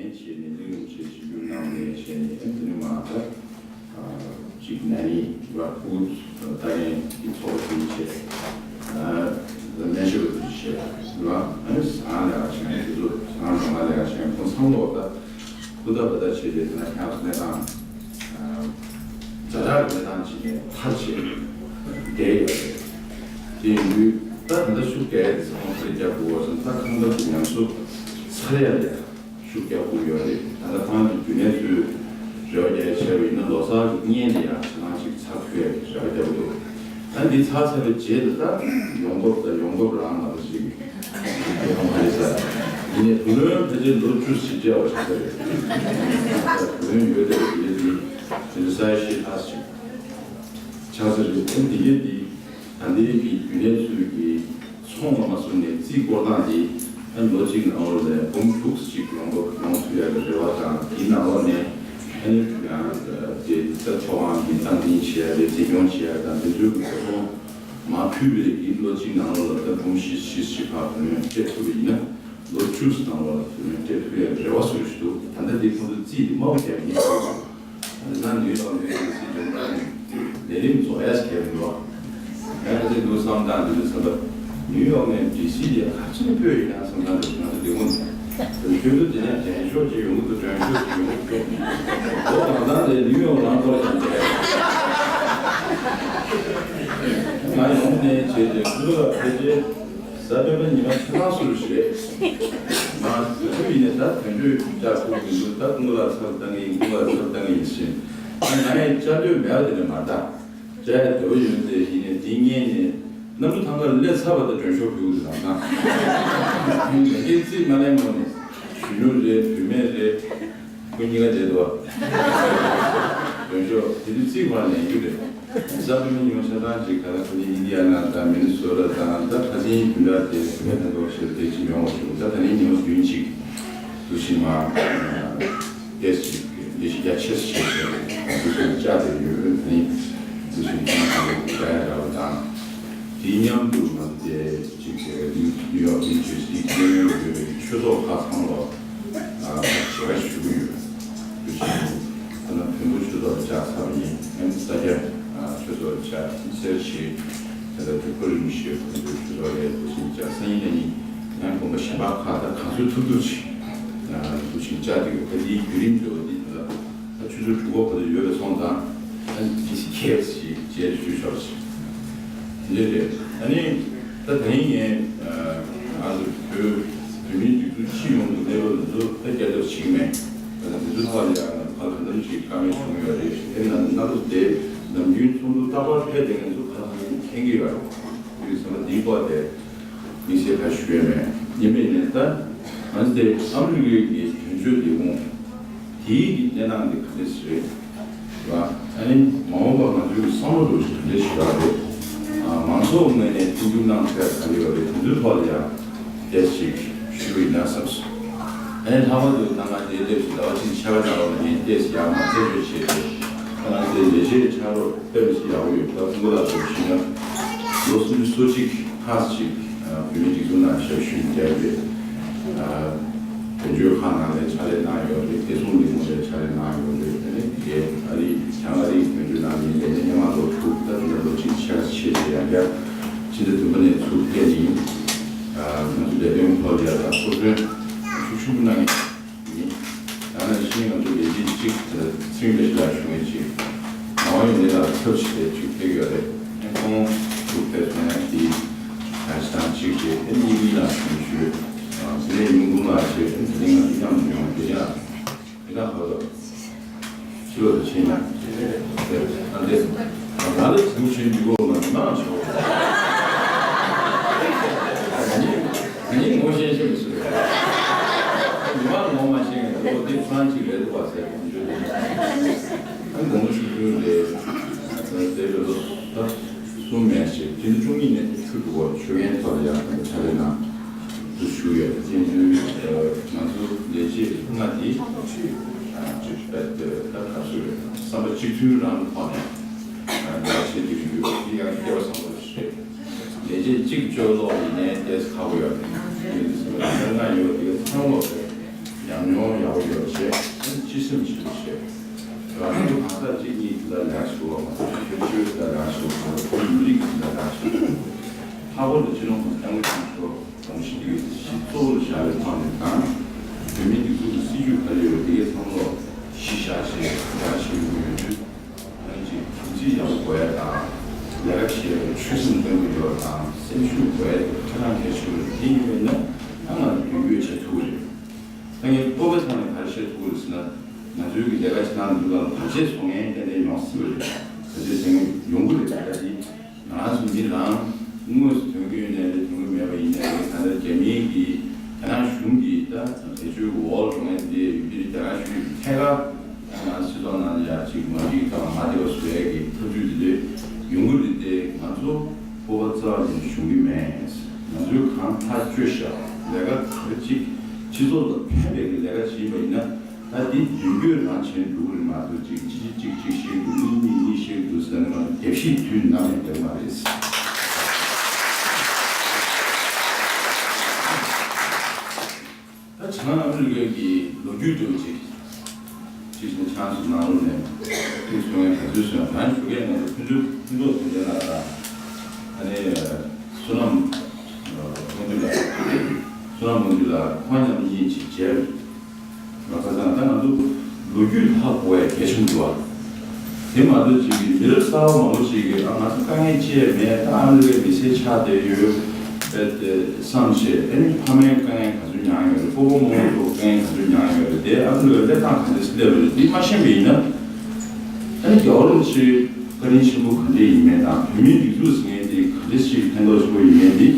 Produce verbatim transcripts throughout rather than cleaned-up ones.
བྱས་ནས་གླེང་རིམ་བྱས་ཞིབ་འཇུག་གནང་ནས་བྱས་ནས་དེ་ནས་མ་ད་ཅིག་ན་ནིང་ར་ཕྲུ་གུ་ལྟ་མཁན་གྱི་ཚོགས་པ་དེ་བྱས་སྨན་ཞབས་པ་དེ་བྱས་ར་ཨ་ནི་ཟ་ཁང་ལས་ཀ་བྱེད་མཁན་དེ་ཚོ་ཟ་ཁང་གྲོང་ཁ་ལས་ཀ་བྱེད་མཁན་ཁོང་ཚང་མ་ད་ཁུ་ད་བ་ད་བྱས་ཏེ་དེ་ན་ཁྱབ་གནས་སྟངས། ཛ་དྲག་གི་གནས་སྟངས་ཅིག་ནས་ཐར་བྱས་བསྡད་ཡོད་རེད། དེ་ཡིན་དུས་ད་ད་ལྟ་ཤུགས་རྒྱག་ཡ་དེ་ཚང་མ་ཚེ་རྒྱག་དགོས་པ་སོང་ད་ཁང་པ་དེ་ཉམས་གསོ་ཚར་ཡ་ལས་ཤུགས་རྒྱག་དགོས་ཡོད་རེད། ད་ལྟ་ཁང་གི་རྒྱུན་ལས་ཚོས་རེ་བ་རྒྱག་ཡ་བྱས་པ་ཡིན་ན་ལོ་གསར་གྱི་བརྙན་དེ་ཡང་ཇེ་མང་ཅིག་ཚར་ཐུབ་ཡ་གི་རེ་བ་རྒྱག་གི་འདུག་ད་འདི་ཚར་ཚར་བའི་རྗེས་ལ་ད་ཡོང་འབབ་དང་ཡོང་འབབ་རང་ལ་ཞིག་ཡོང་བ་རེད་ས། ཡིན་ནའི་བུ་ལོན་ཕལ་ཆེར་ལོ་བཅུ་ཞིག་སྤྲད་པ་ཞིག་རེད། བུ་ལོན་ཡོད་དེ་ཡོད་དེ་དེ་ཚོ་ས་ཡ་ཤེས་ཐག་ཞིག་ཆགས་ས་རེད། ཨ་འདི་གས་འདི་ད་ལྟའི་གི་རྒྱུན་ལས་ཚོས་ཀྱི་ཚོང་ལ་མ་སོང་ནས་རྩིས་སྐོར་སྟངས་འདི་ཨ་ལོ་གཅིག་ནང་ལོགས་ལ་འབུམ་དྲུག་ཅིག་ཡོང་འབབ་ཡོང་ཐུབ་ཡ་གི་རེ་བ་དང་དེའི་ནང་ལོགས་ནས་ཨ་ནི་ཡང་དེ་ཚོ་ཚོགས་ཁང་གི་སྟངས་འཛིན་བྱེད་ཡ་རེད། འཛིན་སྐྱོང་བྱེད་ཡ་དང་དེ་ཚོའི་གི་ཚོང་མ་ཕུལ་བའི་གི་ལོ་གཅིག་ནང་ལོགས་ལ་ད་འབུམ་བཞི་བཞི་བཞི་བར་དུ་ནས་སྤྲད་ཐུབ་པ་ཡིན་ན་ལོ་བཅུ་ཙམ་ནང་ལོགས་ལ་དུ་ནས་སྤྲད་ཐུབ་ཡ་རེ་བ་བཟོ་བཞིན་འདུག་ད་ལྟ་འདི་ཁོང་ཚོ་རྩིས་འདི་དམའ་པོ་རྒྱག་གི་ཡིན་ཟེར་གྱི་འདུག་ད་ནི་ཡོད་དང་མེད་ཀྱི་སྲིད་འཇོན་པ་ནི་ལས་རིམ་རྫོགས་ཡ་ཞིག་གལ་མི་འདུག་ཡང་ཁ་ཚིག་འདུག་བསམ་སྟངས་འདི་ཚོ་ཚང་མ་ནིའུ་ཡོག་ནས་ཌི་སི་ལ་ག་ཚོད་སྤོས་ཡིན་ན་བསམ་སྟངས་འདི་ཚོ་ང་ཚོ་འདི་ངོ་ནས་ཁྱོད་ཚོ་དེ་ནས་དྲན་ཤོག་ཅིག་ཡོང་གི་འདུག་དྲན་ཤོག་ཅིག་ཡོང་གི་འདུག་ལོ་གང་ཙམ་ལས་ནིའུ་ཡོག་རང་ཐོག་ལ་ཡང་བསྡད། ང་ཡོང་ནས་བྱས་ཏེ་ཁོ་ལ་ཕལ་ཆེར་གཟའ་སྤེན་པ་ཉི་མ་ཆ་ཚང་ཟུར་བཞེས། ང་དུས་ཚོད་ཡིན་ནས་ད་དོན་གཅོད་བཅར་ཐུབ་མི་འདུག་ད་ཀུན་དགའ་ལགས་ཚབ་བཏང་གི་ཡིན། ཀུན་དགའ་ལགས་ཚབ་བཏང་གི་ཡིན་ཟེར། ང་ཡི་བཅར་འདོད་མེད་པ་དེ་ནས་མ་ད། བཅར་ཡ་འདོད་ཡོད་ཚེ་ཡིན་ནས་འདི་ཉན་ནས་གནམ་གྲུ་ཐང་གར་སླེབས་ཚར་བ་ད་མགྲོན་ཤོག་ཕུལ་དགོས་ཀྱི་རང་དང་། ལས་ཀའི་རྩིས་མ་ལེན་ངོ་ནས་གཞོན་ནུ་རེད་བུད་མེད་རེད། ཁོ་གཉིས་ཀ་བསྡད་འདུག་བ། དོན་ཤོག་དེ་དུས་རྩིས་པར་ལེན་རྒྱུ་རེད། གཟའ་སྤེན་པ་ཉི་མ་ཆ་ཚང་ཅིག་ག་ལ་ཁ་ནི་ཨིན་ཌི་ཡ་ན་དང་མི་ནི་སོ་ཊ་དང་ད་ཁ་སང་དེ་འདྲ་དེ་བུད་མེད་ཐང་ཐོག་ཆེར་དེ་ཅིག་ཡོང་བ་བྱུང་། ད་ད་ནི་ཉི་མ་བདུན་ཅིག་འདུག་ཕྱི་མ་ཏེས་ཅིག་ལས་གཞི་རྒྱ་ཆེ་ཞིག་བྱས་ཏེ་འདུག་ཅིག་བཅར་ཏེ་ཡོད། ད་ནི་འདུག་ཕྱི་མ་ཁ་ལོ་བཅར་ཡ་འདྲ་བ་དང་དེའི་མཉམ་དུ་ང་ཚོ་དེ། གཅིག་ནིའུ་ཡོག་ནིའུ་ཇར་སི་ཡོད་པའི་ཆོས་ཚོགས་ཁག་ཚང་མ་ལ་ཞལ་བཀའ་ཞུ་གི་ཡོད། དེ་བཞིན་ད་ནང་བོན་པོ་ཆོས་ཚོགས་ལ་བཅར་ཚར་བ་ཡིན། ཨ་ནི་ས་སྐྱ་ཆོས་ཚོགས་ལ་བཅར་སེར་ཞིག་དེ་ལ་དུས་འཁོར་རིམ་བཞིའི་བོན་པོའི་ཆོས་ཚོགས་ལ་དེ་བཞིན་བཅར་སང་ཉིན་གནངས་ཉིན་ཡང་དགོན་པ་གཞན་པ་ཁག་དང་གང་ཚོད་ཐུབ་ཐུབ་ཅིག་དེ་བཞིན་བཅར་གྱི་ཡོད། ད་འདིའི་བརྒྱུད་རིམ་འདྲ་བོ་འདི་ད་ད་ཆུ་ཚོད་དྲུག་པ་བར་དུ་ཡོད་པའི་སོང་ཙང་ཨ་ནི་ཇི་སི་ཁེབ་ཞིག་རྗེས་ཞུ་ཆོག་ཅིག་དེ་འདྲ་རེད། ཨ་ནི་ད་དེ་རིང་ངས་ང་ཚོ་བོད་བོད་མིའི་སྒྲིག་འཛུགས་སྤྱི་ཡོངས་ཀྱི་གནས་བབ་འདི་ཚོ་ད་བསྐྱར་ལྡབ་བྱེད་ཀྱི་མེད། ད་ལྟ་འདི་ཚོ་ཐོག་ལ་ཡང་ག་ལ་ག་འདྲ་ཞིག་བཀའ་མོལ་བྱུང་ཡོད་རེད། དེ་ན་ན་ཚོ་དེ་ནམ་རྒྱུན་ཚོགས་འདུ་རྟག་པར་ཕེབས་བསྡད་མཁན་ཚོ་ག་ལ་གང་མཁྱེན་གྱི་ཡོད་རེད། དུས་ཚོད་འདིའི་སྐོར་དེ་དམིགས་བསལ་ཁ་ཞུ་ཡས་མེད། ཡིན་པས་ནས་ད་ང་ཚོ་དེ་ཨ་མི་རི་ཀའི་གི་དོན་གཅོད་ལས་ཁུངས་དེའི་གི་གནས་སྟངས་དེ་ག་འདྲ་ཞིག་རེད། ཨ་ནི་མ་འོངས་པར་ང་ཚོའི་བསམ་བློ་འདྲ་ཞིག་ག་འདྲ་ཞིག་ཡོད་རེད། མང་ཚོགས་ངོས་ནས་མཐུན་འགྱུར་གནང་ཐུབ་ཡ་ག་རེ་ཡོད་རེད། དེ་ཚོའི་ཐོག་ལ་ཡང་བསྐྱར་ཞིག་ཞུ་གི་ཡིན་ན་བསམས་སོང་། ཨ་ནི་ལྷག་པར་དུ་ད་ང་དེའི་སླེབས་ཞིག་ཟླ་བ་གཅིག་ཕྱེད་ཀ་ནང་ལོགས་ལ་ངས་བལྟས་ཤིག་ཡར་མར་རྩད་གཅོད་བྱས་ཏེ་ད་ང་ཚོའི་ལས་བྱེད་ཕྱག་རོགས་དཔེ་མི་སྲིད་ཡག་པོ་ཡོད། ད་ཁོང་ཚོ་ལ་ཞུ་ཞུས་ན་ལོ་སུམ་ཅུ་སོ་གཅིག་ལྷག་ཅིག་བོད་མིའི་སྒྲིག་འཛུགས་ནང་ཞབས་ཞུ་བརྒྱབ་རེད། དོན་གཅོད་ཁང་ནང་ལ་ཕྱག་ལས་གནང་ཡོད་རེད། བདེ་སྲུང་ལས་ཁུངས་ལ་ཕྱག་ལས་གནང་ཡོད་རེད། ཨ་ནི་དེ་ཨ་རི་བྱང་ཨ་རིའི་དོན་གཅོད་ནང་ཡིན་པའི་སྣེ་མང་ལོ་དྲུག་ད་དེ་ལ་ལོ་གཅིག་ཕྱེད་ཀ་ཕྱེད་ཀྱི་ཡང་བསྐྱར་ཕྱི་ཟླ་བདུན་པ་ནས་ཚུར་ཕེབས་ནས་ང་ཚོ་ལས་དོན་ཐོག་ལ་ཡང་ད་སོ་སོའི་ཤུགས་ཆེན་པོ་གནང་ཡིན། ཡང་ན་ཕྱིན་ང་ཚོ་ལས་བྱེད་གཅིག་ཚེ་རིང་བཀྲ་ཤིས་ལགས་ཞུ་མཁན་གཅིག་ནང་པ་ཡོང་འདི་ལ་ཚབ་བྱས་ཏེ་གཅིག་ཕེབས་ཡོད་རེད། ཁོང་ཚུར་ཕེབས་སོང་ཡང་དེའི་ཡང་ཕྱི་ཐང་གཅིག་རེད། ཨེ་ནི་ཡིན་ལ་ཞུ་ཞུ་དེ་ནས་ཡོང་དགོས་ལ་ཞེས་དེ་རིང་ང་ཚོ་མཉམ་དུ་ཡོང་དེ་ཡང་དེ་ན་ཧ་ལོ། ཕྱི་ལོགས་ལ་ཕྱིན་ཡང་། ཨ་འདི། ང་ལ་དུ་ཕྱིན་འཇུག་གོ་མ་ནང་ཆོག །ང་གཉིས་ངོ་ཤེས་ཤེས་མི་སྲིད། མི་མང་ངོ་མ་ཤེས་ངེས་ཨོ་འདི་ཚང་གཅིག་རེད་འདུག་བ་ཟེར་གོང་ཞུ་དེ། ཨ་ནི་དགོང་མོ་ཆུ་ཚོད་ལས། དེ་ལོ་ད་གསུམ་མེད་ཞེས་སྤྱི་ཟླ་བཅུ་གཉིས་ནས་ཆུ་འགྲོ་བར་ཆོས་རྒྱལ་ཐོག་ལ་ཡང་ཕྱག་ལས་གནང་། དུ་ཞུ་ཡོད། དེ་ཡིན་དུས་ང་ཚོ་ལས་བྱེད་ལྔ་དེ་ད་ག་སུ་རེད། བསམ་པ་གཅིག་མཐུན་རང་གི་ཐོག་ནས་ལས་བྱེད་ཀྱི་ཡོད་དེ་ཡང་སྐལ་བ་བཟང་པོ་ཞིག་རེད། ལས་བྱེད་གཅིག་བཅོས་ལོག་ཡིན་ནའི་ཏེས་ཁག་པོ་ཡོད་རེད། དེ་ཡིན་དུས་ལྔ་ཡོད་དེ་ཚང་ལོག་རེད། ཉམས་མྱོང་ཡག་པོ་ཡོད་པ་བྱས། ཨ་ནི་སྤྱི་སེམས་ཆེན་པོ་བྱས། ང་ཚོ་གང་ཟག་གཅིག་གཉིས་དེ་འདྲ་ལེགས་ཤོས་པ་མ་གཏོགས། ཁྱོད་ཆོས་དེ་འདྲ་ལེགས་ཤོས་པ་མ་གཏོགས། བོད་མི་རིགས་དེ་འདྲ་ལེགས་ཤོས་པ་མ་གཏོགས། ལྷག་པར་དུ་སྤྱི་ནོར་གོང་ས་སྐྱབས་མགོན་ཆེན་པོ་མཆོག་དགོངས་གཞི་འདི་ག་གཞི་གཙོ་བོར་བཞག་པའི་ཐོག་ནས་དང་། བོད་མིའི་སྒྲིག་འཛུགས་ཀྱི་སྲིད་བྱུས་ག་རེ་ཡོད་པ་དེ་གའི་ཚང་མ་གཞི་བཞག་བྱས་ལས་ཀ་བྱེད་དགོས་ཡོད་དུས། ཨ་ནི་ཅིག་དམ་ཚིག་ཡག་པོ་དགོས་ཡ་དང་། ལས་ཀ་བྱེད་ཡ་ཆོད་སེམས་བརྟན་པོ་ཡོད་པ་དང་། སེམས་ཤུགས་དགོས་ཡ་དེ་ཧ་ཅང་གལ་ཆེ་བ་རེད། དེ་ཡིན་པས་ན་ད་ང་ཚོ་མདུན་སྐྱོད་བྱེད་ཐུབ་ཀྱི་རེད། ད་ངས་སྤོབས་པའི་ཐོག་ནས་ག་རེ་བཤད་ཐུབ་ཀྱི་རེད་ཟེར་ན། ང་ཚོའི་གི་ལས་ཀ་བྱེད་སྟངས་འདི་ལ་བར་ཆད་བཟོ་མཁན་ཏན་ཏན་ཡོང་སྲིད་པ་རེད། བར་ཆད་བཟོ་མཁན་ཡོང་གི་རེད། ད་ལྟ་འདི་ང་རང་ཚོ་མི་རང་དངོས་སུ་དོན་རྐྱེན་ཡོད་ནའི་རེད། དོན་རྐྱེན་མེད་པ་ཡིན་ནའི་རེད། ད་ལྟ་རྒྱ་མིའི་གི་རྒྱ་ནག་གཞུང་གི་ད་བེད་སྤྱོད་འོག་ལ་འགྲོ་མཁན་དེ་ཡོད་དུས། རྒྱ་ནག་གཞུང་གི་ཐད་ཀར་ང་ཚོ་སྤྱི་ཚོགས་ནང་ལ་ཡ་ཅིག་མ་འགྲིག་དང་མ་བདེ་བ་བཟོ་ཡ་གི་ཐབས་ཇུས་དེ་འདྲ་ཡོང་གི་རེད་དེ། ང་ཚོ་སྤོབས་པ་རྩ་བ་ནས་ཞུམ་གི་མེད། ང་ཚོས་གང་ཐག་གཅོད་བཞག་ལས་ཀ་ག་རེ་ཅིག་སྤྱི་ཚོགས་ལ་ཕན་པའི་གི་ལས་ཀ་བྱེད་པ་ཡིན་ན། ད་འདི་མདུན་སྐྱོད་རང་བྱེད་འགྲོ་གི་རེད་མ་གཏོགས། གཅིག་གཅིག་གཅིག་གཅིག་བཤད་འདུག་གཉིས་གཉིས་གཉིས་བཤད་འདུག་ཟེར་ནས་ང་ཚོ་རྒྱབ་བཤིག་དུས་ནམ་ཡང་བསྡད་མ་རེད། ད་བྱང་ཨ་མི་རི་ཀའི་གི་ལོ་རྒྱུས་འདྲ་བོ་ཅིག་ཅིག་བྱས་ན། ཆང་སུ་ནང་ལོགས་ནས་ཐུགས་སུན་ངན་ག་ཚོད་སོང་། གང་ཞུ་གས་ང་ཚོ་ཕུན་ཚོགས་ཕུན་ཚོགས་དོན་ལྡན་ལགས་དང་། ཨ་ནི་བསོད་ནམས་ཨ་དབང་འདུས་ལགས། བསོད་ནམས་དབང་འདུས་ལགས་ཁོང་མཉམ་གཉིས་ཅིག་མཇལ། ང་ཁ་སང་ད་ང་ཚོ་ལོ་རྒྱུས་ཧ་གོ་ཡ་གལ་ཆེན་པོ་འདུག་བ། དེ་མ་གཏོགས་ཅིག་གི་མི་རབས་གསར་པ་མང་པོ་ཅིག་གིས། ཨ། ང་ཚོ་དཀའ་ངལ་ཅི་ཡང་མེད། ད་ཨ་མི་རི་ཀའི་མི་སེར་ཆགས་བསྡད་ཡོད་པས་དེ་བསམ་བྱས། ཨ་ནི་ཕ་མའི་དཀའ་ངལ་ག་ཚོད་མྱངས་ཡོད་རེད། སྤོ་བོ་རྨོ་མོ་ཚོ་དཀའ་ངལ་ག་ཚོད་མྱངས་ཡོད་རེད། དེ་ཨ་མི་རི་ཀའི་གནས་སྟངས་ག་འདྲ་སླེབས་པ་རེད། དེ་མ་ཤེས་པ་ཡིན་ན། ཨ་ནི་རྒྱལ་བ་རིན་པོ་ཆེ་བཀའ་དྲིན་ཆེན་པོ་ག་འདྲས་ཡིན་མིན་དང་། བོད་མིའི་སྒྲིག་འཛུགས་ཟེར་མཁན་དེ་ག་འདྲས་ཞིག་ཕན་ཐོགས་ཆེན་པོ་ཡིན་མིན་དེ།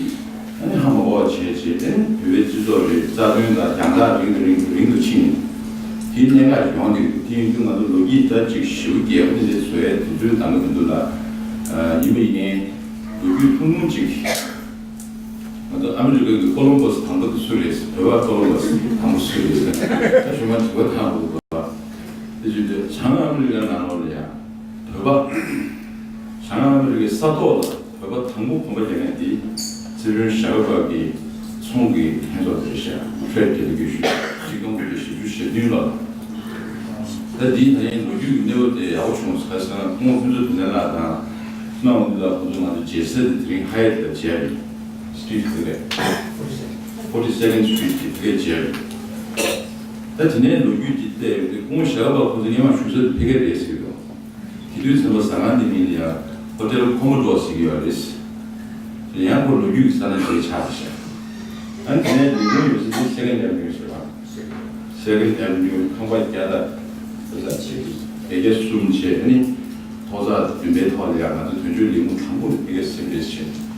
ཨ་ནི་ཧ་མ་གོ་བ་བྱས་བྱས། ཨ་ནི་བོད་པའི་སྤྱི་ཚོགས་རེད། རྩ་དོན་དང་རྒྱང་ཐག་རིང་དུ་རིང་དུ་རིང་དུ་ཕྱིན། དེའི་གནད་འགག་ཡོང་དུས། དེ་ཡིན་དུས་ང་ཚོ་ལོ་རྒྱུས་ད་ཅིག་ཞེ་པོ་རྒྱས་པོ་དེ་འདྲས་བཟོ་ཡའི་དུས་ཚོད་འདང་གི་མི་འདུག་ལ། ཨ། ཡིན་པ་ཡིན་ནའི་ལོ་རྒྱུས་ཐུང་ཐུང་ཅིག་ང་ཚོ་ཨ་མི་རི་ཀའི་ཀོ་ལོམ་བྷ་སི་དང་པོ་དེ་སུ་རེད། བོད་པ་ཀོ་ལོམ་བྷ་སི་དང་པོ་སུ་རེད། ད་གཞུག་མ་དྲི་བ་དྲང་པོ་འདུག་པ། དེ་བྱས་དུས་བྱང་ཨ་མི་རི་ཀའི་ནང་ལོགས་ལ་ཡང་བོད་པ། བྱང་ཨ་མི་རི་ཀའི་ས་ཐོག་ལ་བོད་པ་དང་པོ་གོམ་པ་རྒྱག་མཁན་དེ་སྲིད་བློན་ཞྭ་སྒབ་པ་གི་ཚོང་གི་ལྷན་ཚོགས་དེ་རེད་ཤག Trade Delegation། གཅིག་སྟོང་དགུ་བརྒྱ་བཞི་བཅུ་ཞེ་བདུན་ལོ་ལ། ད་འདིའི་ད་ཡིན་ལོ་རྒྱུས་ཀྱི་གནས་བབ་དེ་ཡག་པོ་བྱུང་སོང་། ཁ་སང་སྐུ་ངོ་ཕུན་ཚོགས་དོན་ལྡན་ལགས་དང་བསོད་ནམས་དབང་འདུས་ལགས་ཁོང་ཚོ་ང་ཚོ་མཇལ་ས་དེ་དེ་རིང་ཧ་ཡ་ཊི་ལ་མཇལ་རེད། Street དེ་རེད། Forty second Street དེ་དེ་གས་མཇལ་རེད། ད་དེ་ནས་ལོ་རྒྱུས་ཀྱི་ལྟས་ཡོད་དུས། སྐུ་ངོ་ཞྭ་སྒབ་པ་ཁོང་ཚོ་སྔོན་མ་བཞུགས་ས་དེ་ཕ་གི་རེད་ཟེར་གྱི་འདུག་དེ་དུས་ཚན་པ་ཟ་ཁང་དེ་མིང་ལ་ཡང་Hotel Commodore ཟེར་གྱི་ཡོད་རེད། དེ་ཡང་ཁོ་ལོ་རྒྱུས་ཀྱི་ས་ན་དེ་ཆགས་བཞག་ཨ་ནི་དེ་ནས་ལས་ཁུངས་ཡོད་ས་དེ་Second Avenue ཟེར་བ། Second Avenue ཁང་པ་བརྒྱ་དང་། བརྒྱད་བརྒྱ་གསུམ་བྱས། ཨ་ནི་ཐོག་ས་བདུན་པའི་ཐོག་ལ་ཡང་ང་ཚོ་དོན་གཅོད་ལས་ཁུངས་དང་པོ་དེ་ག་སེམས་ཁྲལ་བྱས།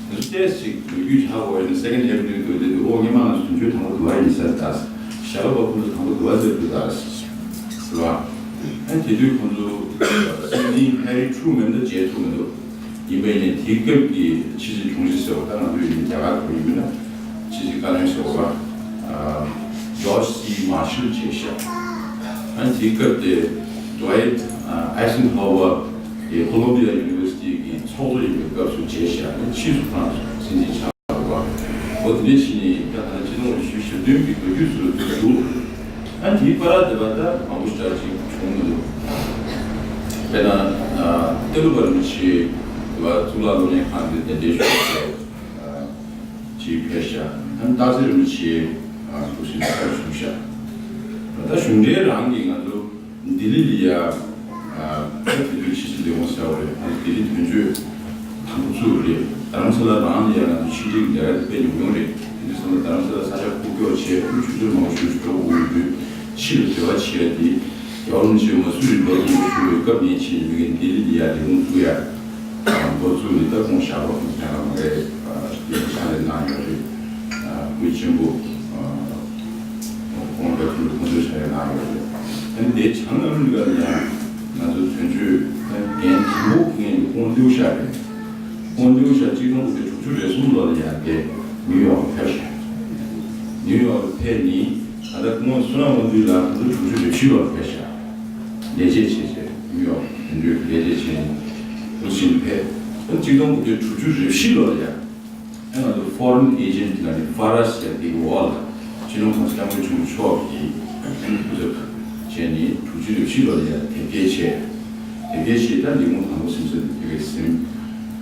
ང་ཚོ་ཏོག་ཙམ་ལོ་རྒྱུས་ཧ་གོ་བ་ཡིན་ན། Second Avenue དུ་བསྡད་དུས། ཨོ། སྔོན་མ་ང་ཚོ་དོན་གཅོད་དང་པོ་དུ་བ་ཡིན་ས་རེད་ད། ཞྭ་སྒབ་པ་ཁོང་ཚོ་དང་པོ་དུ་བ་སླེབས་འདུག་ད། རེད་བ། ཨ་ནི་དེ་དུས་ཁོང་ཚོ་སྲིད་འཛིན་Harry Truman དང་མཇལ་ཐུབ་མི་འདུག་ཡིན་པ་ཡིན་ནའི་དེའི་སྐབས་ཀྱི་ཕྱི་སྲིད་དྲུང་ཆེ་ཟེར་བ། ད་ང་ཚོ་ཡིན་ན་རྒྱ་གར་དུ་ཡིན་མིན་ན་ཕྱི་སྲིད་བཀའ་བློན་ཟེར་བ། ཨ། George C Marshall མཇལ་ཤག་ཨ་ནི་དེའི་སྐབས་དེ་Dwight Eisenhower དེ་Columbia University གི་ཚོགས་གཙོ་ཡིན་པའི་སྐབས་སུ་མཇལ་ཤག་ཨ་ནི་ཕྱིས་སུ་ཁོང་སྲིད་འཛིན་ཆགས་འོ། དེ་འདྲ་ཞིག་ནི་ད་ལྟ་ཕྱི་ལོ་ཉི་ཤུ་ཞེ་བདུན་གྱི་ལོ་རྒྱུས་སུ་འདུག་ཨ་ནི་དེའི་བར་དེ་བ་ད་མང་པོ་ཞིག་ཅིག་བྱུང་མི་འདུག་དཔེར་ན། ཨ། ཏེ་ལོ་པ་རིན་པོ་ཆེ་དེ་བ་གཙུག་ལག་སློབ་གཉེར་ཁང་དུ་གདན་འདྲེན་ཞུས་ཏེ་ཅིག་ཕེབས་ཤག་ཨ་ནི་སྟག་འཚེར་རིན་པོ་ཆེ་འདུག་སེ་ཕེབས་བྱུང་ཤག་ད་གཞུང་འབྲེལ་རང་གིས་ང་ཚོ་ལྡི་ལི་ལ་ཡ། ཨ། དེ་དུས་ཕྱི་སྲིད་ལས་ཁུངས་ཟེར་བ་རེད། ཨ་ནི་ལྡི་ལི་དོན་གཅོད་དང་པོ་བཙུགས་རེད། རྡ་རམ་ས་ལ་རང་ལ་ཡ་ང་ཚོ་ཕྱི་འབྲེལ་གྱི་ལས་ཀ་དེ་དཔེ་ཉུང་ཉུང་རེད། དེ་དུས་ཙམ་པ་རྡ་རམ་ས་ལ་ས་ཆ་ཁུག་ཀྱོག་བྱས། ཨུ་ཆུ་ཚོད་མང་པོ་ཞིག་འགྲོ་དགོས་ཡོད་དུས། ཕྱི་ལ་འབྲེལ་བ་བྱས་ཏེ། རྒྱལ་བ་རིན་པོ་ཆེ་མ་སུ་རི་ལོ་དང་པོ་བཞུགས་པའི་སྐབས་ནས་བྱས་ནས་མི་གིས་ལྡི་ལི་ལ་ཡ་ལས་ཁུངས་བཙུགས་ཡ། འགོ་བཙུགས་ནས་ད་ཁོང་ཞག་པོ་ཁོང་ཚང་ལ་མ་རེད། ཨ། དེ་ཕྱག་ལས་གནང་ཡོད་རེད། ཨ། སྐུ་ཆེན་པོ། ཨ། ཁོང་ལ་ཐུགས་ཁོང་ཚོའི་ཕྱག་ལས་གནང་ཡོད་རེད། ཨ་ནི་དེ་བྱང་ཨ་མི་རི་ཀ་ལ་ཡང་ང་ཚོ་དོན་གཅོད་འགན་དང་པོ་འཁུར་མཁན་དེ་ཁོང་ལིའུ་ཤ་རེད། ཁོང་ལིའུ་ཤ་གཅིག་སྟོང་དགུ་བརྒྱ་དྲུག་ཅུ་རེ་གསུམ་ལོ་ལ་ཡང་དེ་ནིའུ་ཡོག་ལ་ཕེབས་ཤག་ནིའུ་ཡོག་ལ་ཕེབས་ནས་ད་ལྟ་སྐུ་ངོ་བསོད་ནམས་དབང་འདུས་ལགས་ཁོང་ཚོ་དྲུག་ཅུ་རེ་བཞི་ལོ་ལ་ཕེབས་ཤག་ལས་བྱེད་བྱས་བྱས། ནིའུ་ཡོག་དོན་གཅོད་ཀྱི་ལས་བྱེད་བྱས་ནས་འདུག་སེ་ཕེབས། ཨ་ནི་གཅིག་སྟོང་དགུ་བརྒྱ་དྲུག་ཅུ་རེ་བཞི་ལོ་ལ་ཡང་། ཨ། ང་ཚོ་Foreign Agent ལ་ནི་ཧྥ་ར་ཟེར་དེ་གི་འོག་ལ་ སྤྱི་ནོར་༸གོང་ས་༸སྐྱབས་མགོན་ཆེན་པོ་མཆོག་གིས་སྐུ་ཚབ་བྱས་ནས་དྲུག་ཅུ་རེ་བཞི་ལོ་ལ་ཡང་དེབ་སྐྱེལ་བྱས། དེབ་སྐྱེལ་བྱས། ད་འདི་སྐུ་ངོ་དང་པོ་གཟིམ་ས་དེ་དེ་བས་གཟིམ།